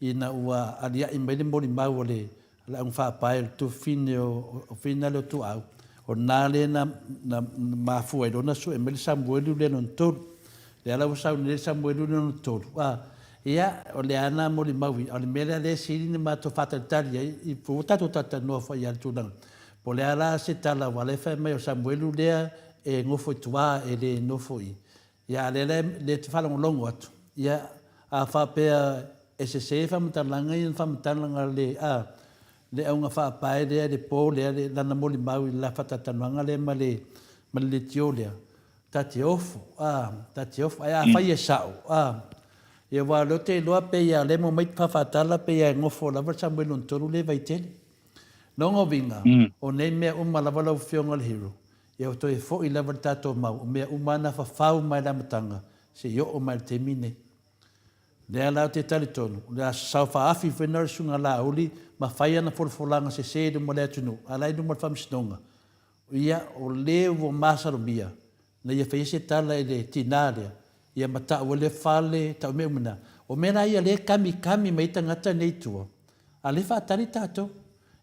ina ua aliaʻi mai le molimau o le augafaapae o le tufine o Finale o Tuaau, o lena lea na mafua ai loa ona sue mai le Samuelu lea lona tolu. Lea la ua sau nei le Samuelu lea lona tolu, a, ia, o lea na molimau i, a o le mea lea lea e sili ona matou faatalitali ai, i, ua tatou talatalanoa foi i le tulaga, po o le a la se tala, aua o lea e fai mai o Samuelu lea e nofo i tua, e le nofo i, ia, a o lea la e te faalogologo atu, ia, a faapea e sese faamatalaga ia na faamatalaga le, a, le auga faapae lea, le po lea, le, lana molimau i le la faatalatalanoaga lea ma le, ma le leitio lea, ta te ofo, a, ta te ofo. Ae afai e sao, a, ia aua o lea ou te iloa pei lava o lea e maua mai faafaatala pei lava e nofo lava le Samuel lona tolu lea i Vaitele. Lona uiga, o nei mea uma lava lau Afioga le Hero, ia ua toe foi lava le tatou mau, o mea uma na fafau mai le amataga seia oo mai le taimi nei. Lea la ou te talitonu, o le a sasao faaafi foi na o le Susuga Laauli ma fai ana folafolaga sese i luma o le atunuu, a la i luma o le Faamasinoga, ia o le ua masalomia na ia faia se tala i le tina lea, ia ma tau ai le fale, tau mea uma na. O mea la ia lea e kamikami mai ai tagata nei i tua, a lea e faatali tatou.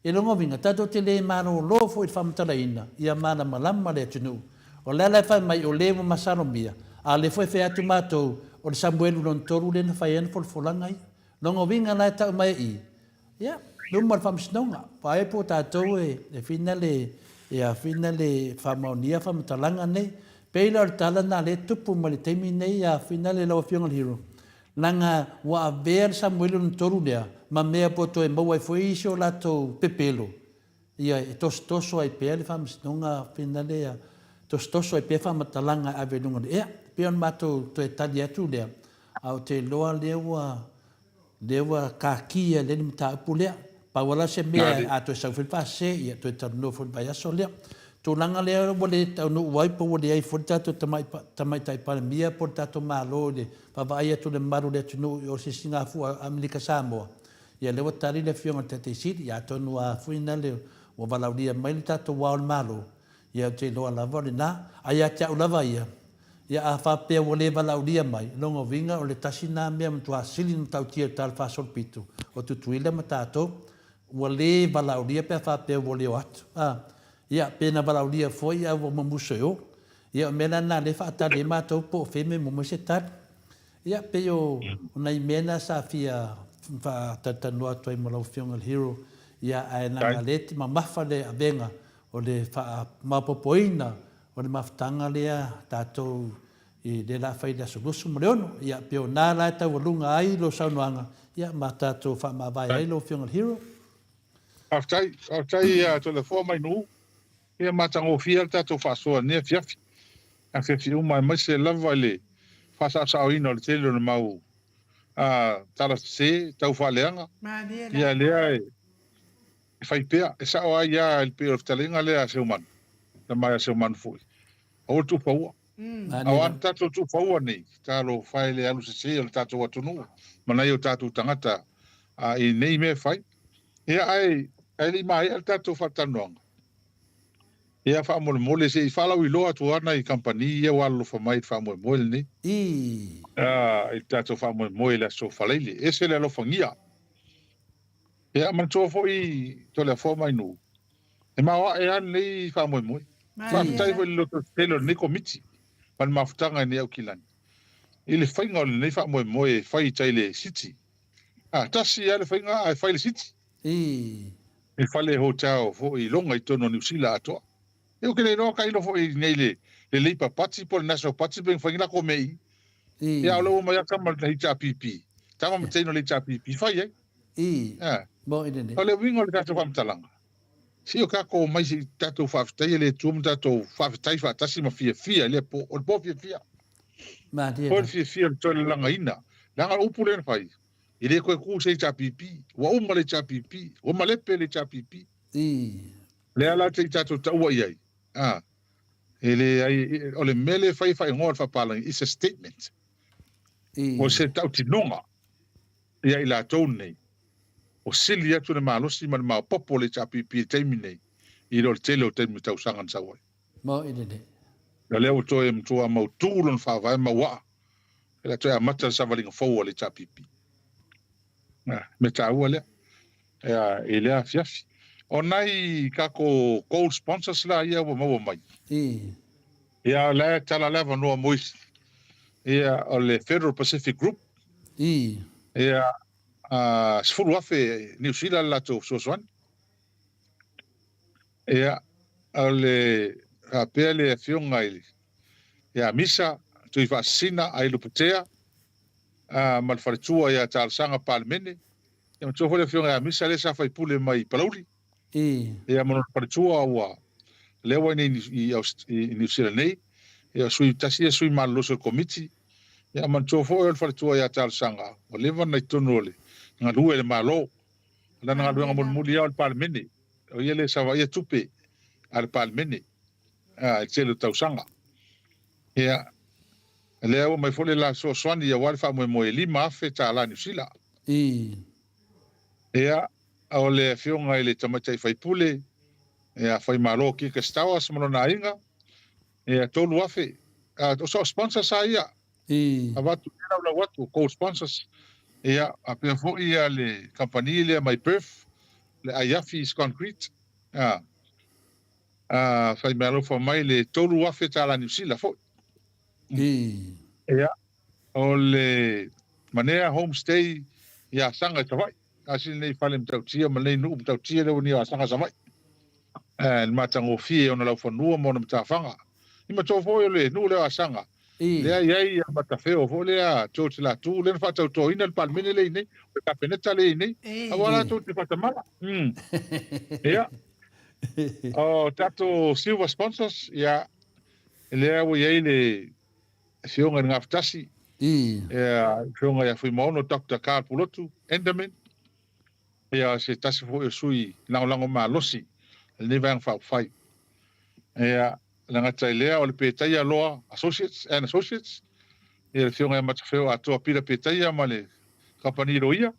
I lona uiga, tatou te le malōlō foi i le faamatalaina ia malamalama le atunuu. O le ala e fai mai o le ua masalomia, a o lea foi e fai atu matou, o le Samuelu lona tolu lea na fai ai ana folafolaga ia. Lona uiga la e tau mai i i, ia, luma o le faamasinoga. Vaai po o tatou e fina le, ia fina le faamaonia faamatalaga nei. Pei la o le tala lena lea e tupu mai le taimi nei, ia fina le lau Afioga i le Hero. Leaga ua avea le Samueli lona tolu lea ma mea ua toe maua ai foi isi o latou pepelo, ia, e tosotoso ai pea le faamasinoga finale, ia, tosotoso ai pea faamatalaga e ave i luga o le ea. E pei ona matou toe tali atu lea, a ou te iloa lea ua, lea ua kakia lea le mataupu lea. Pau lava la se mea, a toe sau foi le faasese, ia toe talanoa foi i le vaiaso lea. Tulaga lea ua le taunuu ai po ua leai foi le tatou Tamaitai Palemia po o le tatou Malo i le vaavaai atu i le mamalu o le atunuu i o se sigafua Amerika Samoa, ia lea ua tali le Afioga i le Taitai Sili, ia atonu a foi na le ua valaaulia mai le tatou Ao o le Malo, ia ou te iloa lava o lena. A ia te au lava ia, ia a faapea ua le valaaulia mai, lona uiga o le tasi lena mea matua sili ona matautia i le Tala Faasolopito o Tutuila ma tatou, ua le valaaulia pe a faapea ua le o atu. A, ia, pe na valaaulia foi ae ua mamuso e o. Ia, o mea la na lea e faatali ai matou po o fea mea e maua mai se tali. Ia, pei o nai mea na sa fia faatalatalanoa atu ai ma lau Afioga i le Hero, ia, ae leaga o lea e te mamafa le avega o le faamaopoopoina o le mafutaga lea tatou i lea la fai i le aso 26. Ia, pei o na la e taualuga ai lou saunoaga, ia, ma tatou faamavae ai lau Afioga i le Hero. Faafetai, faafetai ia Toleafoa mai Nuu. Ia matagofie le tatou faasoa i lenei afiafi. Afiafi uma aemaise lava i le. faasaosaoina o le tele o le mau tala sese tau faaleaga, ia lea e fai pea, e sao ai lava i le pei o le fetalaiga lea a Seumanu, tama ia Seumanu foi, aua le tuufaua. A o a na tatou tuufaua nei, talofa e le alu sese o le tatou atunuu ma nai o tatou tagata i nei mea e fai. Ia ae ae le i maea le tatou faatalanoaga, ia faamolemole se i faalauiloa atu lava nai kamupani ia ua alolofa mai i le faamoemoe lenei. I le tatou faamoemoe i le Aso Faraile. E ese le alofagia. Ia manatua foi Toleafoa ma Ainuu, e maoae lava lenei faamoemoe. Faafetai foi i le lototetele o lenei Komiti ma le mafutaga i nei Aukilani i le faiga o lenei faamoemoe e fai i tai le City. A, tasi lava le faiga ae fai i le City. I fale hotel foi i Loga i totonu o Niu Sila atoa. Ia ou te le iloa tailo foi i nei le le Labour Party po o le National Party pe na fai ni latou mea i i. Ia a o lea ua omai lava tama le HRPP, tama ma teine o le HRPP fai ai. O le uiga o le tatou faamatalaga, se i o tatou omai se i tatou faafetaia le Atua ma tatou faafetai faatasi ma fiafia i lea po, o le po fiafia. Po le fiafia o le toe lalagaina, leaga o le upu lea na fai, e le toe tu se HRPP, ua uma le HRPP, ua malepe le HRPP. Lea la te i tatou taua i ai, e leai, o le mea lea e fai e faaigoa o le faapalagi, it's a statement. O se tautinoga ia i latou nei, ua sili atu le malosi ma le maopoopo o le HRPP i le taimi nei i lo le tele o taimi o tausaga na sau ai. O lea ua toe matua mautu lona faavae mauaa, o le a toe amata le savaliga fou a le HRPP. Mea taua lea i lea afiafi. O nai tatou gold sponsors la ia ua maua mai. Ia o la e tala le avanoa mo isi. Ia o le Federal Pacific Group. Ia 10,000 Niu Sila le latou fesoasoani. Ia o le faapea le afioga i ia Misa Tuifaasisina Ailuputea ma le faletua ia Talosaga Palemene. Ia matua foi le afioga ia Misa lea sa faipule mai Palauli. Ia ma lona faletua ua lea ua i i, i Niu Sila nei. Ia sui tasi ia sui malolosi o le komiti. Ia manatua foi o le faletua ia Talosaga ua leva ona i totonu o le galue i le Malo. O lana galuega mulimuli lava o le Palemene. O ia lea e savaia tupe a le Palemene i le tele o tausaga. Ia, lea ua mai foi le la fesoasoani aua le faamoemoe e $5,000 Niu Sila. Ia, o le afioga i le tamaitai faipule ia Faimalo Kika Stowers ma lona aiga, ia 3,000. O so sponsors lava ia. Avatu i laulau atu, gold sponsors. Ia, faapea foi ia le kamupani lea mai Perth, le Aiafi Concrete. Fai meaalofa mai le $3,000 Niu Sila foi. Ia, o le Manea Homestay i Asaga i Savaii. Tasi lenei fale matautia ma lenei nuu matautia lea ua ni o Asaga Savaii. Le matagofie o ona laufanua ma ona matafaga. I matou foi o le nuu lea o Asaga, lea e i ai ia Matafeo foi lea George Latu lea na faatautoina le Palemene lea i nei, o le Kapeneta lea i nei, aua latou te faatamala. Ia, o tatou silver sponsors, ia, lea ua i ai le Afioga i le Gafatasi, ia, Afioga ia Fuimaono Doctor Carl Pulotu Enderman, ia se tasi foi o sui lagolago malosi o lenei Vaega Faaupufai. Ia, le gata i lea o le Petaia Loa Associates and Associates, ia le Afioga ia Matafeo Atoa Pita Petaia ma le kamupani loia.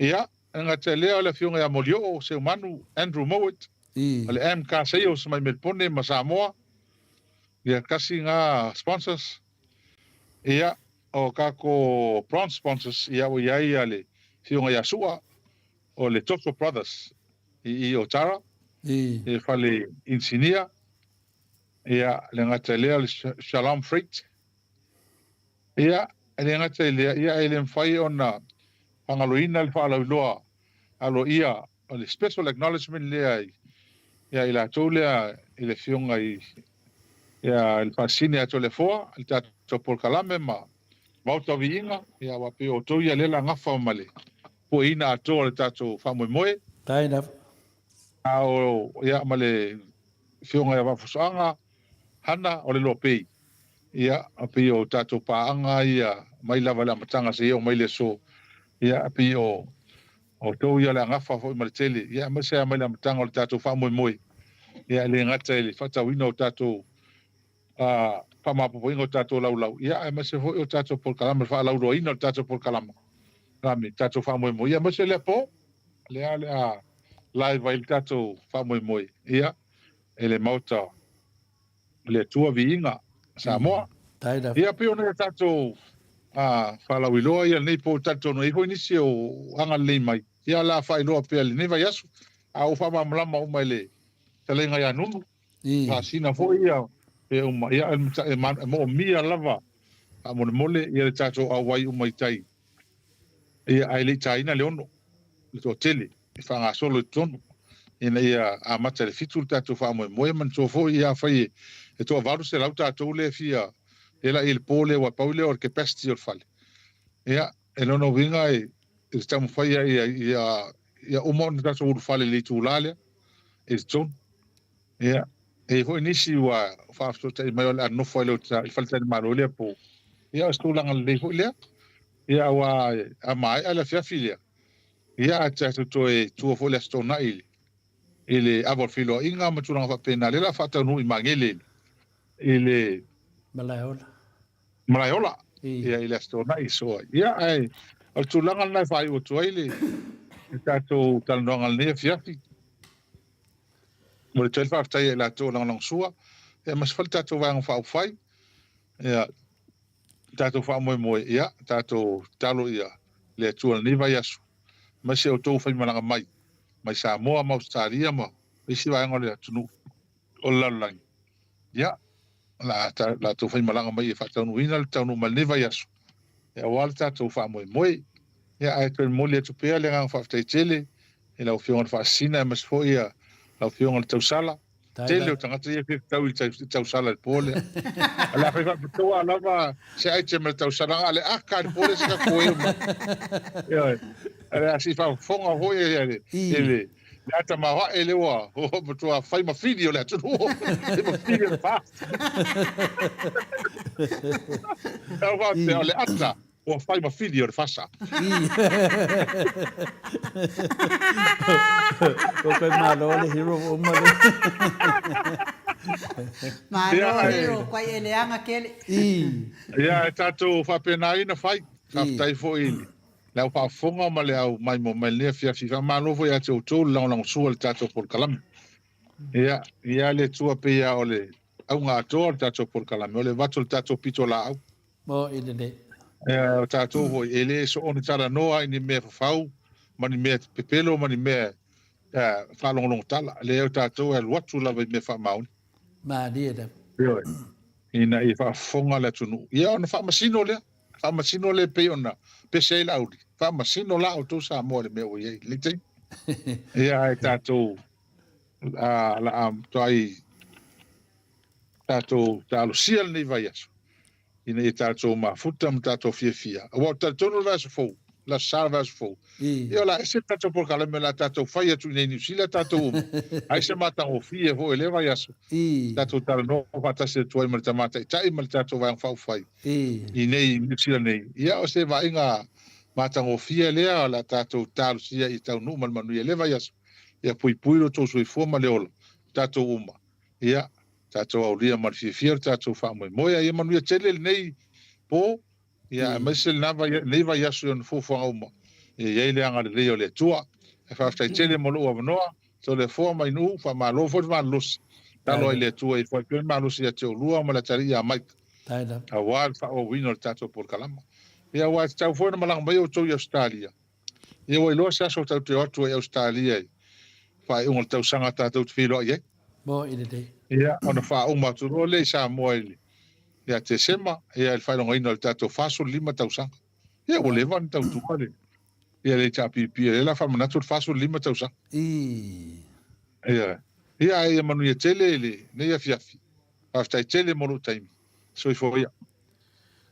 Ia, le gata i lea o le Afioga ia Molioo Seumanu Andrew Mowat, o le Am Car Sales mai Melpone ma Samoa, ia tasi na sponsors. Ia, o tatou bronze sponsors, ia ua i ai ia le Afioga ia Sua, o le Toto Brothers i i Otara, le fale inisinia. Ia, le gata i lea o le Shalom Freight. Ia, e le gata i lea, ia e le mafai ona faagaloina le faalauiloa aloaia o le special acknowledgement lea ia i latou lea i le Afioga i ia le Faasisina ia Toleafoa, le tatou polokalame ma Maota o Viiga, ia aua pei o outou ia lea la gafa ma le pueina atoa o le tatou faamoemoe. Kind of. A o ia ma le Afioga ia Vaafusuaga Hana o le Loa Pei. Ia, e pei o tatou paaga ia mai lava i le amataga seia oo mai le aso. Ia, e pei o outou ia o le agafa foi ma le tele, ia aemaise lava mai le amataga o le tatou faamoemoe. Ia, e le gata i le faatauina o tatou faamaopoopoina o tatou laulau, ia aemaise foi o tatou polokalame, le faalauiloaina o le tatou polokalame, tatou faamoemoe. Ia aemaise lea po, lea o le a live ai le tatou faamoemoe, ia, e le Maota o le Atua Viiga Samoa. Ia pei ona tatou faalauiloa ia lenei po, talitonu e i ai foi nisi o agalelei mai, ia o le a faailoa pea i lenei vaiaso, a ua faamalamalama uma e le fetalaiga ia Nunu, masina foi ia mea uma, ia e moomia lava faamolemole ia le tatou auai uma i tai, ia ae le i taina le 6, le toatele e faagasolo i totonu ina ia amata i le 7 le tatou faamoemoe. Manatua foi ia afai e toa 800 tatou lea e fia lea i le po lea, aua pau lea o le capacity o le fale. Ia, e lona uiga e le taumafai ia ia uma ona tatou ulufale i le itula lea i totonu. Ia, e i ai foi nisi ua faafesootai mai o le a nofo ai i le faletalimalo i lea po. Ia, o se tulaga lelei foi lea. Ia, aua a maea le afiafi lea, ia, ae tatou toe tua foi i le Aso Toonai i le ava o le feiloaiga ma tulaga faapena, lea o le a faataunuu i Magele i le Malaeola. Malaeola, ia, i le Aso Toonai. So, ia, ae o le tulaga lena e faaiu atu ai le tatou talanoaga i lenei afiafi. Momoli atu ai le faafetai ia i latou o lagolagosua, ia aemaise foi le tatou Vaega Faaupufai, ia, tatou faamoemoe, ia, tatou tatalo ia le Atua i lenei vaiaso, aemaise outou faimalaga mai, mai Samoa ma Ausetalia ma isi vaega o le atunuu o le lalolagi, ia, la latou faimalaga mai e faataunuuina le taunuu mai lenei vaiaso, aua le tatou faamoemoe. Ia, ae toe momoli atu pea le agaga faafetai tele i lau Afioga i le Faasisina aemaise foi lau Afioga i le Tausala. Tele o tagata ia e fia fetau i le tausala i le po lea. O le a fai faapitoa lava se item i le tausala, a le aka i le po lea se tatou e uma. Ioe. O le a se i faafofoga foi e le ata maoae lea ua matua fai ma fili o le atunuu. Fai ma fili o le fa. Tau faapea o le ata Ua fai ma fili o le fasa. Ua koe malo le hero ua uma le. Malo hero, koe e leaga kele. Ia, e tatou faapena ai na fai. Faafetai foi i le au faafofoga ma le au maimoa mai lenei afiafi. Faamalo foi ia te outou le lagolagosua i le tatou polokalame. Ia, ia le Atua pei lava o le auga atoa o le tatou polokalame, o le avatu o le tatou pitolaau. Mo i lenei. O tatou foi, e le soona talanoa i ni mea fafau ma ni mea pepelo ma ni mea faalogologo tala. Leai, o tatou e alu atu lava i mea faamaoni. Malie lava. Ioe. Ina ia faafofoga le atunuu. Ia ona faamasino lea. Faamasino lea e pei ona pese ai Laauli. Faamasino la outou Samoa i le mea ua i ai i lenei taimi. Ia ae tatou la a matuai tatou talosia lenei vaiaso ina ia tatou mafuta ma tatou fiafia. Aua ou te talitonu le vaiaso fou, le Aso Sa le vaiaso fou, ia o le a ese le tatou polokalame o le a tatou fai atu i inei i Niu Sila tatou uma. Ai se matagofie foi i lea vaiaso, tatou talanoa faatasi atu ai ma le Tama Taitai ma le tatou Vaega Faaupufai i inei i Niu Sila nei. Ia o se vaaiga matagofie lea o le a tatou talosia ia taunuu ma le manuia i lea vaiaso. Ia puipui lo outou soifua ma le ola, tatou uma. Ia, tatou aulia ma le fiafia lo tatou faamoemoe. A ia manuia tele lenei po, ia, aemaise lena vai, lenei vaiaso i ona fuafuaga uma, ia i ai le agalelei o le Atua. Ae faafetai tele mo lou avanoa, Toleafoa mai Nu'u, faamalo foi le malolosi. Tatalo ai i le Atua ia foai pea le malosi ia te oulua ma le atalii ia Mike, aua le faaauauina o le tatou polokalama. Ia, aua e tatau foi ona malaga mai outou i Ausetalia, Ia ua iloa se aso tatou te o atu ai i Ausetalia i faaiuga o le tausaga tatou te feiloai ai. Mo i lelei. Ia, ona faauma atu loa lea i Samoa i le, ia Tesema, ia i le faailogaina o le tatou 45 tausaga. Ia, ua leva ona tautua le, ia le HRPP, o lea o le a faamanatu le 45 tausaga. Ii. Ia, ia, ae ia manuia tele i lenei afiafi. Faafetai tele mo lou taimi. Soifua ia.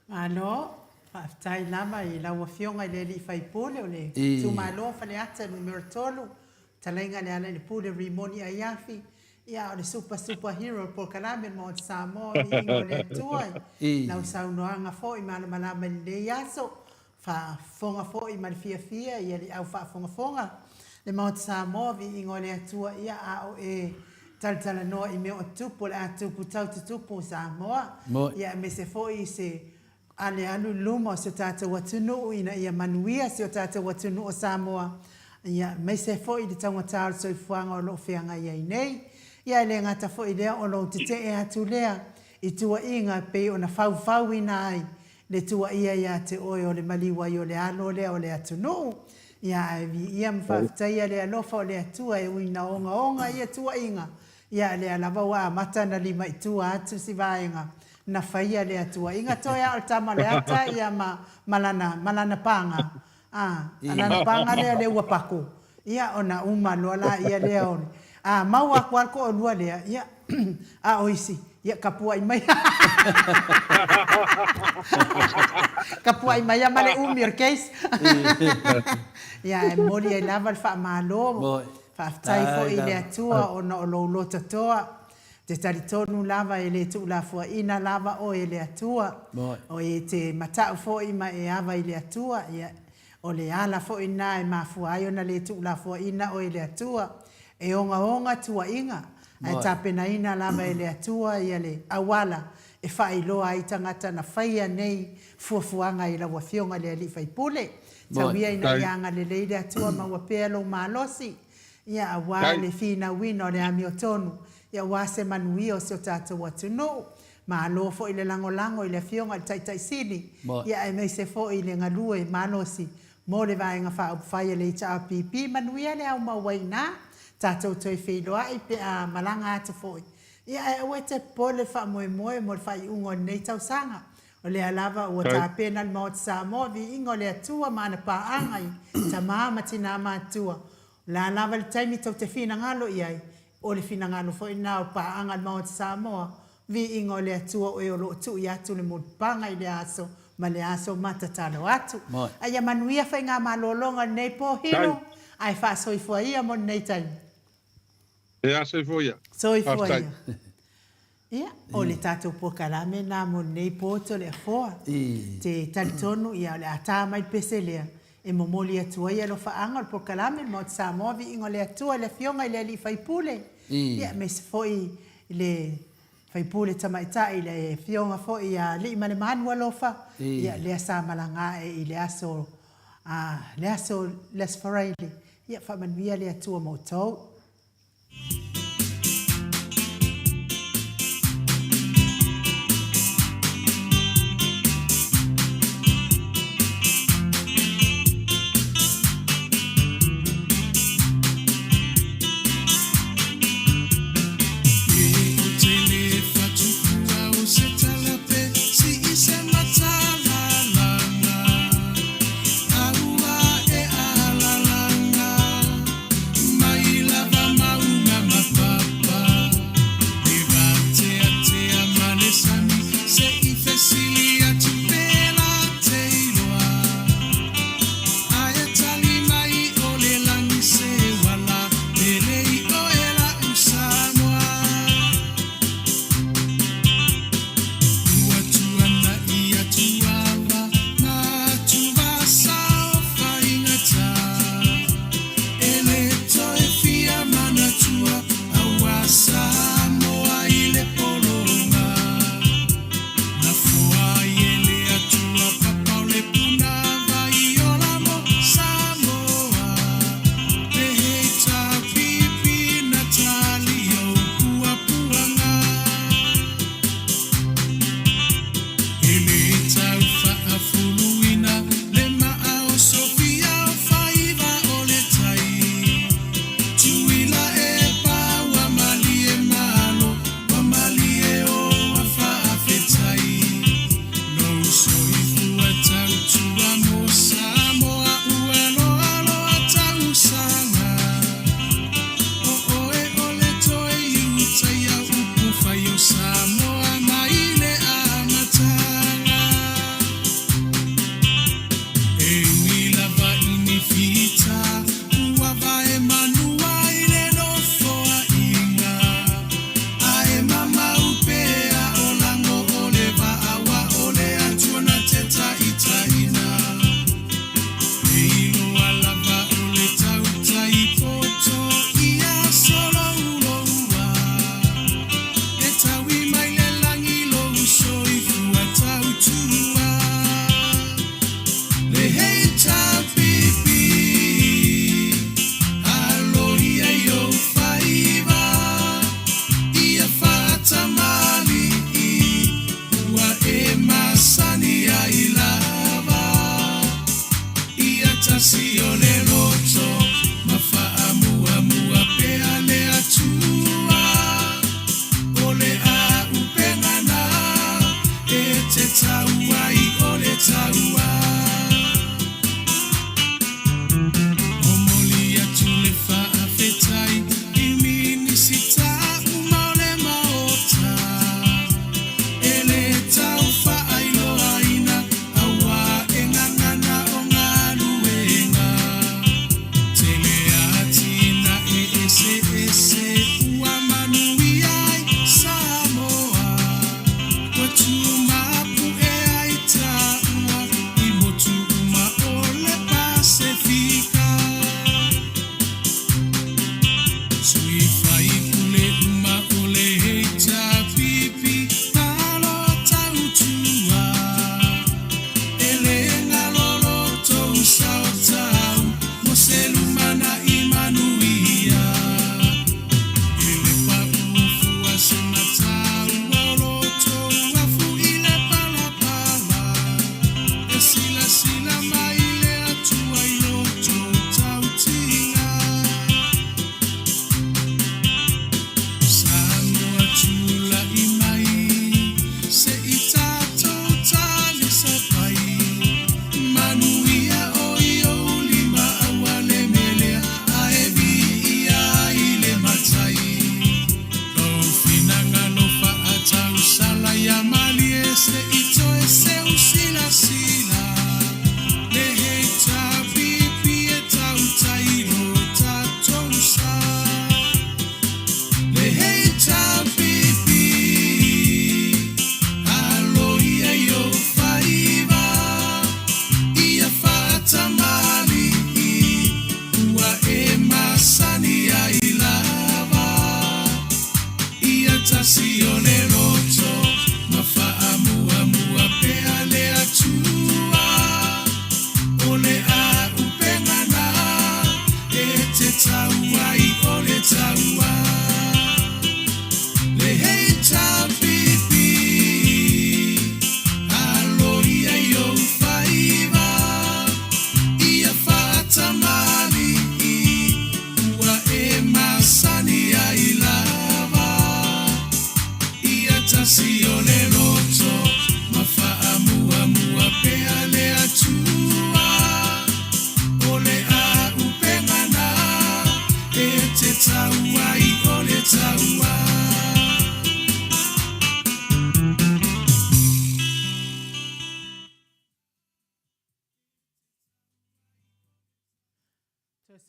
Malo, faafetai lava i lau Afioga i le Alii Faipule o le Itumalo o Faleata Numera 3, Fetalaiga Lealailepule Rimoni Aiafi. Ia, o le super super hero o le polokalame o le Maota Samoa, viiga o le Atua i lau saunoaga foi malamalama i lenei aso, faafofoga foi ma le fiafia ia le au faafogafoga le Maota Samoa, viiga o le Atua, ia a o e talatalanoa i mea o tupu, o le a tupu tau tutupu Samoa, ia aemaise foi i se a le alu i luma o si o tatou atunuu ina ia manuia si o tatou atunuu o Samoa, ia, aemaise foi i le taugata o le soifuaga o lo o feagai ai nei. Ia, e le gata foi i lea, o lou tetee atu lea i tuuaiga e pei ona faufauina ai le tuuaia ia te oe o le maliu ai o le alo lea o le atunuu. Ia, ae viia ma faafetaia le alofa o le Atua e ui ina ogaoga ia tuuaiga, Ia lea lava ua amata ona limaitua atu si vaega na faia le atuaiga toe a o le tama le ata ia ma ma lana ma lana paga a a lana paga lea lea ua pako ia ona uma loa laia lea o le a maua atu a le toalua lea ia a o isi ia kapuai mai kapuai mai a ma le umi o le case ia e momoli ai lava le faamalo Faafetai foi i le Atua ona o lou loto toa. Ou te talitonu lava e le tuulafoaiina lava oe e le Atua. O e te matau foi ma e ava i le Atua, ia, o le ala foi lena e mafua ai ona le tuulafoaiina oe e le Atua. E ogaoga tuuaiga, ae tapenaina lava e le Atua ia le auala e faailoa ai tagata na faia nei fuafuaga i lau Afioga i le Alii Faipule. Tau ia ina ia agalelei le Atua maua pea lou malosi, ia, aua le finauina o le amiotonu, ia, aua se manuia o si o tatou atunuu. Malo foi le lagolago i le Afioga i le Taitai Sili, ia, aemaise foi le galue malosi mo le Vaega Faaupufai a le HRPP. Manuia le aumau ai i ina, tatou toe feiloai pe a malaga atu foi. Ia, ae aua e te popole le faamoemoe mo le faaiuga o lenei tausaga. O lea lava ua tapena le Maota Samoa, viiga o le Atua ma ana paaga i tama ma tinā matutua. O le a lava le taimi tou te finagalo i ai, o le finagalo foi lena o paaga a le Maota Samoa, viiga o le Atua o e o lo o tui atu le mulipapaga i lea aso ma lea aso ma tatalo atu. A ia manuia faigamalologa o lenei po Hilo, ae faasoifua ia mo lenei taimi. Ea, soifua ia. Soifua ia. Ia, o le tatou polokalame lena mo lenei po Toleafoa. Te talitonu ia o le a ta mai le pese lea e momoli atu ai alofaaga o le polokalame le Maota Samoa Viiga o le Atua i le Afioga i le Alii Faipule, ia aemaise foi i le Faipule Tamaitai le Afioga foi ia Aliimalemanu Alofa, ia lea sa malaga ae i le aso a le aso le Aso Faraile. Ia faamanuia le Atua ma outou.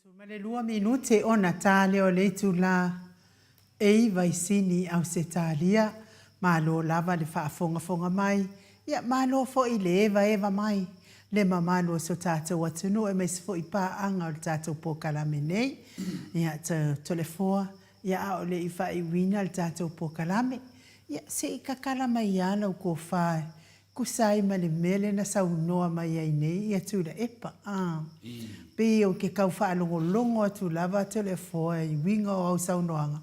12 minute ona ta lea o le itula e 9 i Sini, Ausetalia. Malo lava le faafogafoga mai, ia malo foi le evaeva mai le mamalu o so tatou atunuu aemaise foi paaga o le tatou polokalame nei. Ia Toleafoa, ia a o le i faaiuina le tatou polokalame, ia se i tatala mai lava lau tofa tusa ai ma le mea lea na saunoa mai ai nei ia Tuilaepa. A. Pei ou te tau faalogologo atu lava Toleafoa i uiga o au saunoaga,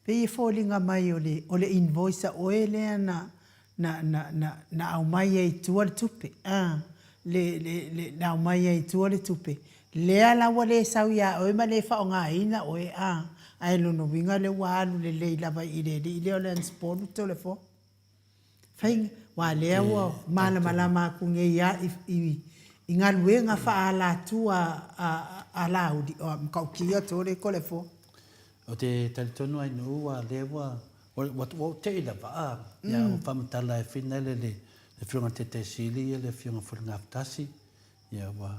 pei e foliga mai o le, o le invoice a oe lea na, na, na, na, na aumai ai i tua le tupe. A. Le, le, le, na aumai ai i tua le tupe, lea la ua le sau ia oe ma le faaaogaina oe, a. Ae lona uiga lea ua alu lelei lava i le alii lea o le Unsupolu Toleafoa. Faiga, aua lea ua malamalama atu nei lava i galuega faaalatua a Laauli, o matautia tole Toleafoa. Ou te talitonu Ainuu aua lea ua ou tei lava a, ia ua faamatala ai fina le le Afioga i le Taitai Sili ia le Afioga foi i le Gafatasi, ia ua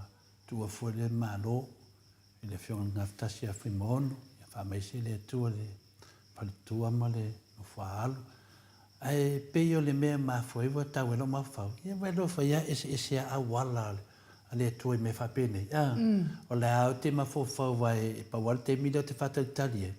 tuua fua lea le Malo i le Afioga i le Gafatasi ia Fuimaono, ia faamaise le Atua i le faletua ma le nofoaalo. Ae pei o le mea e mafua ai ua tau ai lou mafaufau, ia ua alofa ia eseese lava auala a le Atua i mea faapenei. A, o le a ou te mafaufau ai e pau lava le taimi lea ou te faatalitali ai,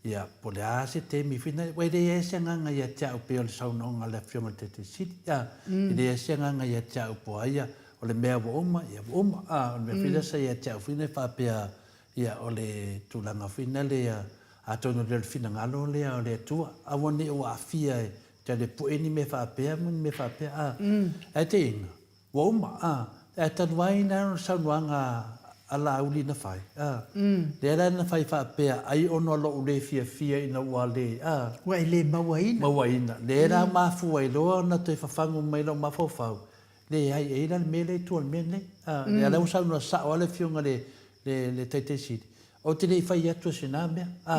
ia, po o le a se taimi foi lea, aua e leai se agaga ia te au pei o le saunoaga a le Afioga i le Taitai Sili, a, e leai se agaga ia te au po o ai ia, o le mea ua uma, ia ua uma. A, o le mea foi lea sa ia te au foi lea faapea, Ia, o le tulaga foi lea, atonu e le o le finagalo lea o le Atua, aua ne i ou aafia e te alu e pue ni mea faapea ma ni mea faapea, a. Ae teiga, ua uma, a. Ae talu ai na o le saunoaga a Laauli na fai, a. Lea la na fai faapea, ai ona o lou le fiafia ina ua le, a. Ua e le mauaina. Mauaina. Lea la mafua ai loa ona toe fafagu mai lou mafaufau, Leai, e i ai la le mea lea i tua o le mea lenei. A, lea la ua saunoa sao lava le Afioga i le, le Taitai Sili, ou te le i fai atu e sina mea. A,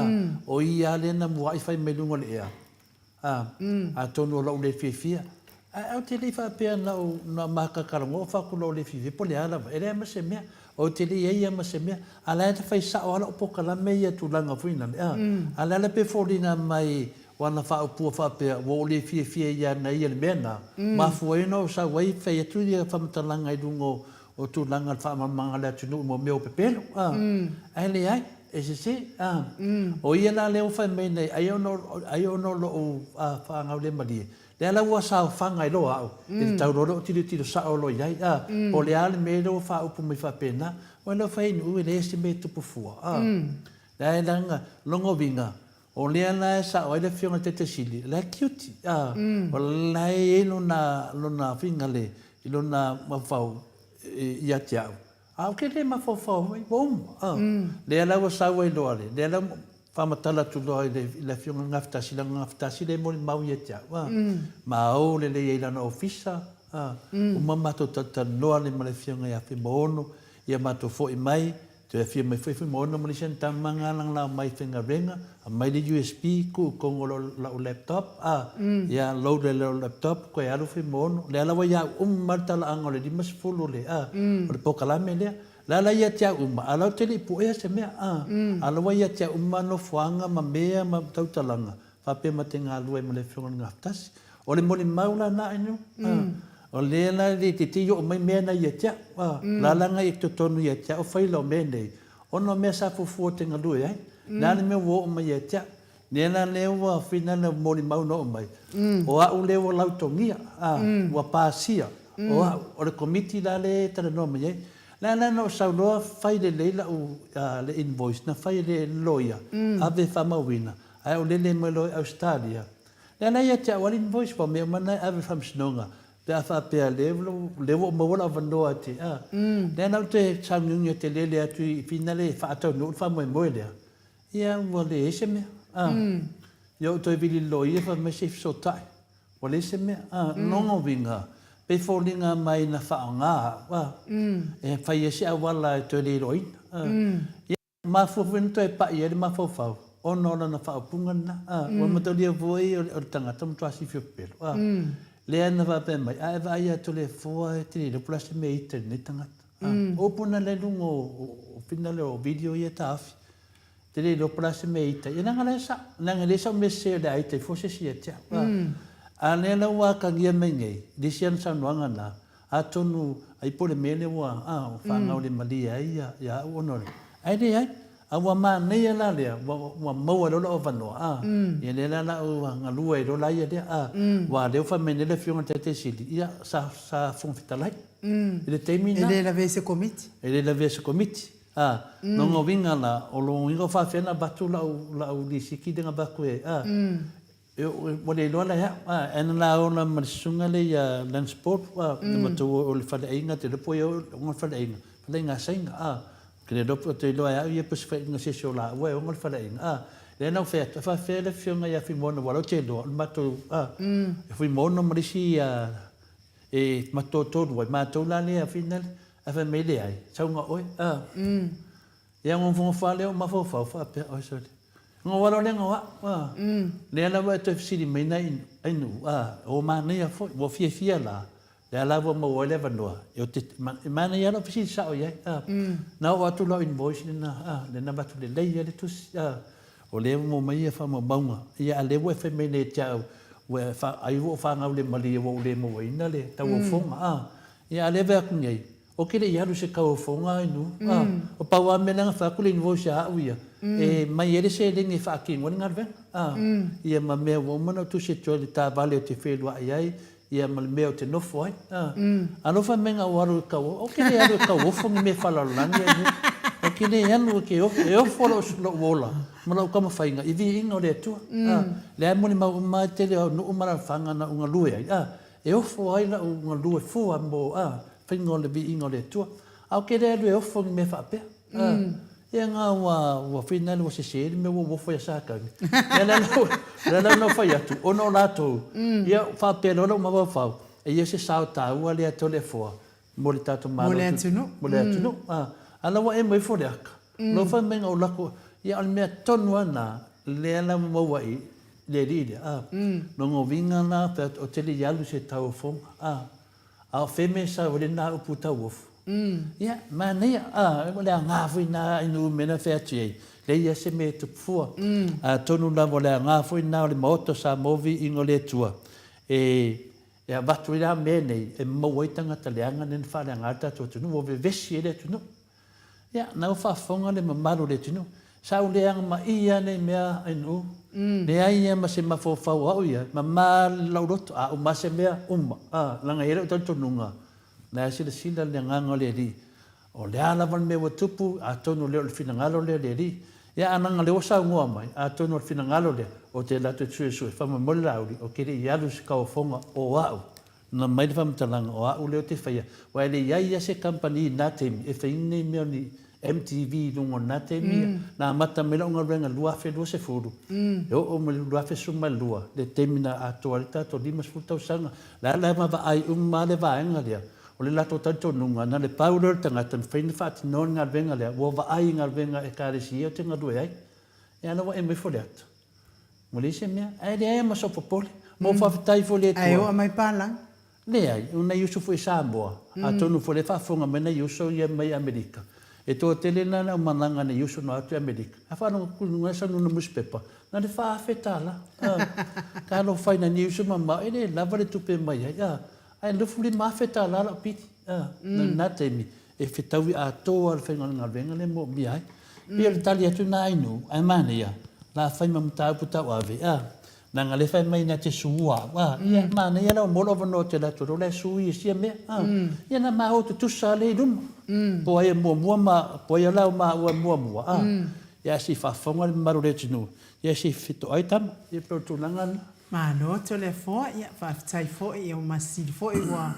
o ia lava lea na mua'i fai mai luga o le ea. A, atonu o lou le fiafia. Ae ou te le i faapea na ou, na makakalanoa ou fai atu lou le fiafia, po o le a lava, e leai ma se mea. Ou te le i ai ia ma se mea. A o la e fai sao lava lau polokalame ia tulaga foi lale, a. A o le a la pe foliga mai o ana faaupua faapea, ua ou le fiafia ia ana ia le mea na, mafua ai ona ou sau ai fai atu ia faamatalaga i luga o tulaga o le faamalamalamaga a le atunuu mo mea o pepelo, a. Ae leai, e sese, a. O ia la lea ua fai mai nei, ai ona, ai ona o lou faagaulemalie, lea la ua saofaga ai loa au, i le tau loa lea o tilotilo sao loa i ai, a. Po o le a le mea lea ua faaupu mai faapena, ua le fai ai e leai se mea e tupu fua, a. Leai leaga, lona uiga, O lea la e sao ai le Afioga i le Taitai Sili, o la e tiuti, a, o la e i ai lona, lona finagale i lona mafaufau ia te au, a ou te le mafaufau foi, ua uma, a. Lea la ua sau ai loa le, lea la ua faamatala atu loa i le, i le Afioga i le Gafatasi, leaga o le Gafatasi lea e molimau ia te au, a. Ma o lelei ai i lana ofisa, a. Uma matou talatalanoa ma le Afioga ia Fuimaono, ia matou foi mai, Toe afio mai foi Fuimaono ma le isi ana tama galagalaga mai faigaluega, aumai le USB, tuu i totonu o lau laptop, a, ia load ai lau laptop, toe alu Fuimaono. O lea la ua ia au uma le talaaga o le 50 o le, a, o le polokalame lea. O le a la ia te au uma, a o la ou te le i puea se mea, a, a o la ua ia te au uma nofoaga ma mea ma tautalaga, faapea ma te galue ai ma le Afioga i le Gafatasi. O le molimau la na inu, o lea la e le te i oo mai mea na ia te au, a, la laga i totonu ia te au faila o mea nei, ona o mea sa fuafua te galue ai. Le a le mea ua oo mai ia te au. Lea la lea ua fina le molimau na oo mai, o au lea ua lautogia, a, ua pasia, o au, o le Komiti la lea e talanoa mai ai. La la na ou sau loa fai lelei lau, le invoice na fai e le loia, ave e faamauina, ae ou lele mai loa i Ausetalia. Lea la ia te au lava le invoice aua o mea uma na e ave i le faamasinoga pe a faapea lea ua ou maua le avanoa e te, a. Lea la ou te sauniuni ou te lele atu i Fina lea e faataunuu le faamoemoe lea, ia ua leai se mea, a. Ia ou toe vili i le loia fai mai se i fesootai, ua leai se mea, a. Lona uiga, pei foliga mai na faaaoga au, a, e fai ai se auala e toe le iloaina, a. Ia, Mafua foi ona toe pai ai le mafaufau ona o lana faaupuga lena. A, ua mataulia foi o le tagata ua matua silafia pepelo. A, lea na faapea mai, a e vaai atu le foa e te le iloa po o le a se mea e ita i lenei tagata. O upu na lea i luga o finale o video ia e taofi. Te le iloa po o le a se mea e ita ai. Leaga la e sao. Leaga e leai sau mea sese o le a ita ai fua se isi ia te au. A lea la ua atagia mai nei, i le isi ana saunoaga na, atonu ai po o le mea lea ua faagaulemalie ai ia au ona o le. Ae leai. A ua manaia la lea, ua maua loa lou avanoa, a, ia lea la la ou galue ai loa la ia lea, a, aua o lea ua fai mai nei le Afioga i le Taitai Sili, ia, sa, sa Fofoga Fetalai i le taimi lena. E le lavea i se Komiti. E le lavea i se Komiti, a. Lona uiga la, o lona uiga ua faapefea ona avatu lau, lau lisiti lea na avatu e, a. Ua le iloa la e au, ae na laola ma le susuga lea ia Lance Paul, na matou o i le faleaiga, ou te iloa po o ia e ona le faleaiga, faleaiga a Saina, a. Ou te le iloa po o te iloa e au ia po o se faiga se isi o laua e ona le faleaiga, a. Lea na ou fai atu, e faapefea le afioga ia Fuimaono aua o lea ou te iloa, o le matou, a, e Fuimaono ma le isi e matotoru ai, matou la lea finale, ae fai mai, leai, sau na oe, a. Ia ona nofonofo lava lea o mafaufau faapea, oi sole, ona ou alo lea na o au, a. Lea la ua e toe fesili mai nai Ainuu, a, ua manaia foi, ua fiafia la, lea la ua maua ai le avanoa, e o te, e manaia lava lou fesili sao i ai, a. Na oo atu lau invoice lena, a, lea na avatu lelei ai le tusi, a. O lea ua maua mai ia faamaumauga, ia a lea ua e fai mai nei ia te au, ua e, ai ua ou fagaulemalie ua ou le mauaina le tauofoga, a. Ia a lea e vaai atu nei, Ou te le i alu i se tauofoga ai nuu. A, o pau lava mea lea na fai atu le invoice ia au ia, e mai ai le seleni e faatino ai le galuega. A, ia ma mea ua uma ona ou tusi atu ai i le taavale ou te feluai ai, ia ma le mea ou te nofo ai. A, alofa mai na ou alu i le tauofo. Ou te le alu e tauofo ni mea faalalolagi ai nuu. Ou te le alu ou te ofo, e ofo lou ola ma lau taumafaiga i viiga o le Atua. A, lea e molimau uma lava le tele o nuu ma alaalafaga na ou galue ai. A, E ofo ai la'u galue fua mo a faiga o le viiga o le Atua. A o ke le alu e ofo ni mea faapea. A, ia nga ua, ua finale ua sese le mea ua ou ofo ia Satani. Ia le ala, le ala na ou fai atu, ona o latou, ia faapea loa la'u mafaufau, e ia se sao taua lea Toleafoa mo le tatou Malo. Mo le atunuu. Mo le atunuu. A, a la ua emo ifo le aka. Lou fai mai na ou lako, ia o le mea tonu lava lena, lea la ua maua i le alii lea, a. Lona uiga la, fai atu, ou te le i alu i se tauofoga, a. A o fea mea e sau ai lena upu tauofo? Ia, manaia, a, o le aoga foi lena i nuu mea na fai atu i ai, leai lava se mea e tupu fua. Atonu lava o le aoga foi lena o le Maota o Samoa Viiga o le Atua, e E avatu ai la mea nei e maua ai tagata leaga nei na faaleaga ai le tatou atunuu, ua vevesi ai le atunuu. Ia, na ua faafofoga le mamalu o le atunuu. Sa ou leaga ma'i lava nei mea ainu. Leai lava ma se mafaufau o au ia, e mama lou loto, a uma lava se mea, uma. A, leaga e i ai lou talitonuga, na e silasila le agaga o le Alii, O le a lava le mea ua tupu, atonu lea o le finagalo lea o le Alii. Ia, a leaga o lea ua saunoa mai, atonu o le finagalo lea, ou te alu atu e suesue, faamolemole Laauli, ou te le i alu i se tauofoga o au. Na mai le faamatalaga, o au lea ou te faia. Aua e le i ai lava se kamupani i lena taimi e fai nei mea o ni MTV i luga o lena taimi. Na amata mai lau galuega i le 2020, e oo mai i le 2012, le taimi na atoa ai le tatou 50 tausaga. O la e vaavaai uma lava le vaega lea. O le latou talitonuga, na le pau lea o le tagata e mafai ona faatinoa le galuega lea, ua vaai i galuega a Ekalesia ou te galue ai. Ia la ua emo ifo le ata. Ua leai se mea. Ae leai lava ma sou popole. Ma ou faafetai foi i le Atua. Ae oo mai palagi. Leai, o nai uso foi i Samoa, atonu foi o lea e faafofoga mai nai uso ia mai Amerika. E toatele la le aumalaga a nai uso na o atu i Amerika. A faalogo atu i luga sau nuna nusipepa, na o le $4,000. Talofa i nai uso mamao, e le lava le tupe e mai ai. Ae $25,000 lau pili na lena taimi e fetaui atoa le faiga o le galuega lea e moomia ai. Pei o le tali atu lena Ainuu, ae manaia, la fai ma mataupu tauave, a, leaga lea fai mai na te sua au, a, ia, manaia la ua maua lou avanoa ou te alu atu loa la e sui e sia mea, a, ia na ma o tutusa lea i luma, po o ai e muamua ma, po o ai la o maua e muamua, a, ia ae se i faafofoga le mamalu o le atunuu, ia se i fetoai tama, ia pei o le tulaga lena. Malo Toleafoa, ia faafetai foi, ia ua masili foi ua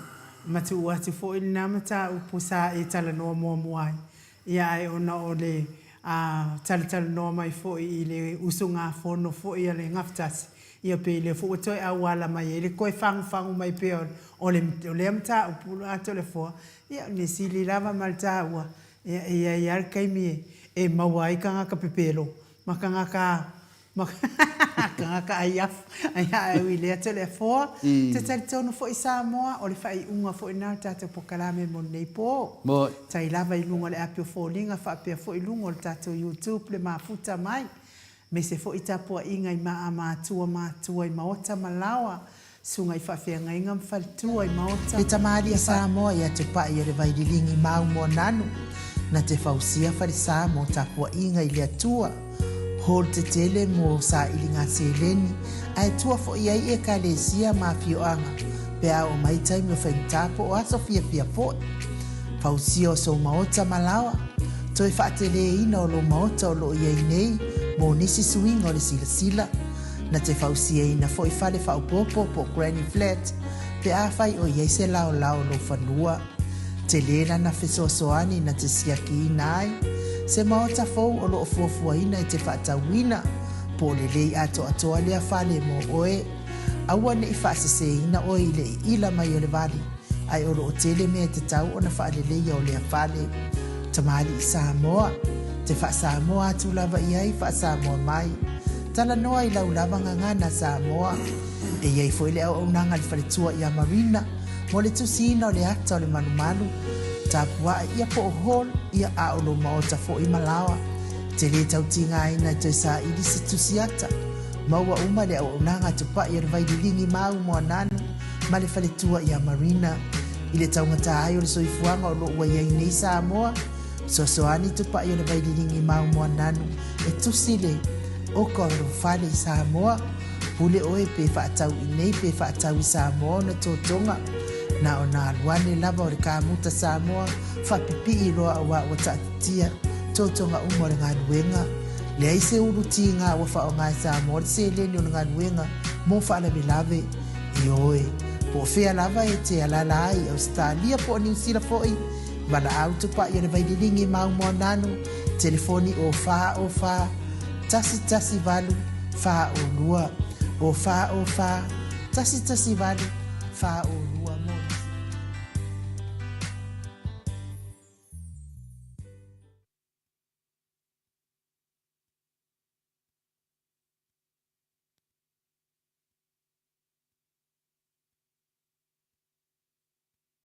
matuu atu foi lena mataupu sa e talanoa muamua ai, ia ae ona o le talatalanoa mai foi i le usugafono foi a le Gafatasi, ia pei lea foi ua toe auala mai ai le toe fagufagu mai pea o le o lea mataupu a Toleafoa, ia o le mea sili lava ma le taua, ia e i ai lava le taimi e maua ai tagata pepelo ma tagata. Ma tagata ai afu, ai a ui le atu le afoa. Te talitonu foi Samoa, o le faaiuga foi lena o le tatou polokalame mo lenei po. Tai lava i luga o le api o foliga faapea foi i luga o le tatou YouTube le mafuta mai. Aemaise foi tapuaiga i maa matua matua i maota ma laoa Susuga i faafeagaiga ma faletua i maota. Le tamalii a Samoa ia Tupai o le Vaililigi mau Moananu, na te fausia falesa mo tapuaiga i le Atua, hall tetele mo sailiga seleni, ae tua foi ai Ekalesia ma afioaga pe a oo mai taimi o faigata po o aso fiafia foi. Fausia o sou maota ma laoa, toe faateleina o lou maota o loo i ai nei mo nisi suiga o le silasila. Na te fausiaina foi fale faaopoopo po o granny flat pe afai o i ai se laolao o lou fanua. Tele lana fesoasoani na te siakiina ai se maota fou o lo o fuafuaina e te faatauina po o lelei atoatoa lea fale mo oe. Aua ne i faaseseina oe i le iila mai o le vali, ae o lo o tele mea e tatau ona faaleleia o lea fale. Tamalii Samoa, te faa-Samoa atu lava i ai, faa-Samoa mai. Talanoa i lau lava gagana Samoa. E i ai foi le auaunaga a le faletua ia Marina mo le tusiina o le ata o le malumalu, tapuae ia po o hall ia a o lou maota foi ma laoa. Te lē tau tigaina e toe saili se tusi ata. Maua uma le auaunaga a Tupai o le Vaililigi mau Moananu ma le faletua ia Marina. I le taugata ai o le soifuaga o lo o ua i ai nei Samoa, fesoasoani Tupai o le Vaililigi mau Moananu e tusi le oka o lou fale i Samoa. Pule oe pe faatau i nei pe faatau i Samoa ona totoga. Na ona alu ane lava o le kamuta Samoa faapipii loa auā ua taatitia totoga uma o le galuega. Leai se ulu tiga ua faaaoga e Samoa le seleni o le galuega mo faalavelave. Ioe, po o fea lava e te alaala ai i Ausetalia po o Niu Sila foi, valaau tupai o le Vaililigi mau Moananu, telefoni o 4 o 4 1 1 8 4 o 2, o 4 o 4 1 1 8 4 o 2.